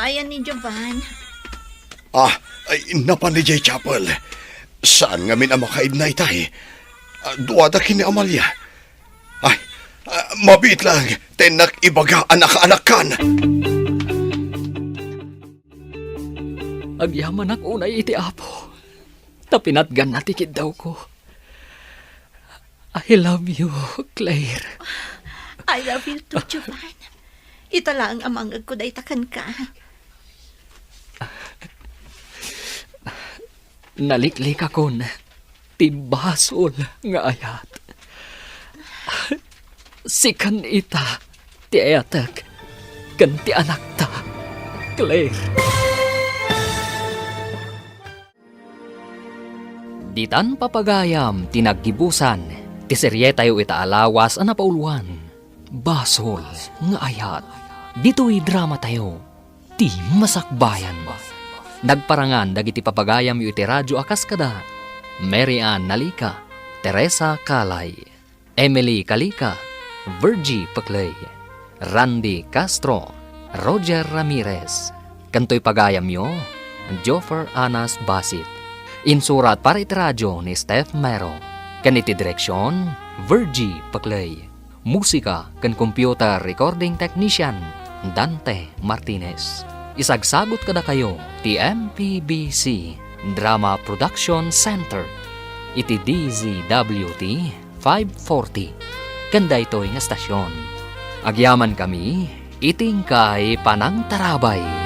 ayan ni Jovan. Ah, ay, napan idiay chapel. Saan ngamin a makaidna itay? Ah, duada ken ni Amalia. Ay, ah, mabiit lang, tennak ibaga a nakaanakkan. Agyamanak unay iti Apo, ta pinatganna ti kiddawko. I love you, Claire. I love you too, Jovan. Ita laeng a mangngegko dayta kenka. Naliklikakon ti basol nga ayat. Sikan ita ti ayatek ken ti anakta, Claire. Ditan papagayam ti naggibusan ti serietayo ita a lawas a napauluan, Basol nga Ayat. Ditoy dramatayo, ti masakbayan. Nagparangan dagiti papagayamyo iti radio a kas kada Mary Ann Nalica, Teresa Calay, Emily Calica, Virgie Pecley, Randy Castro, Roger Ramirez, ken toy pagayamyo, Joffer Anas Basit. Insurat para iti radio ni Steph Mero, ken iti direksion, Virgie Pecley. Musika ken computer recording technician, Dante Martinez. Isagsagut kadakayo ti M P B C Drama Production Center iti D Z W T five forty ken daytoy nga estasion. Agyamankami iti inkay panangtarabay.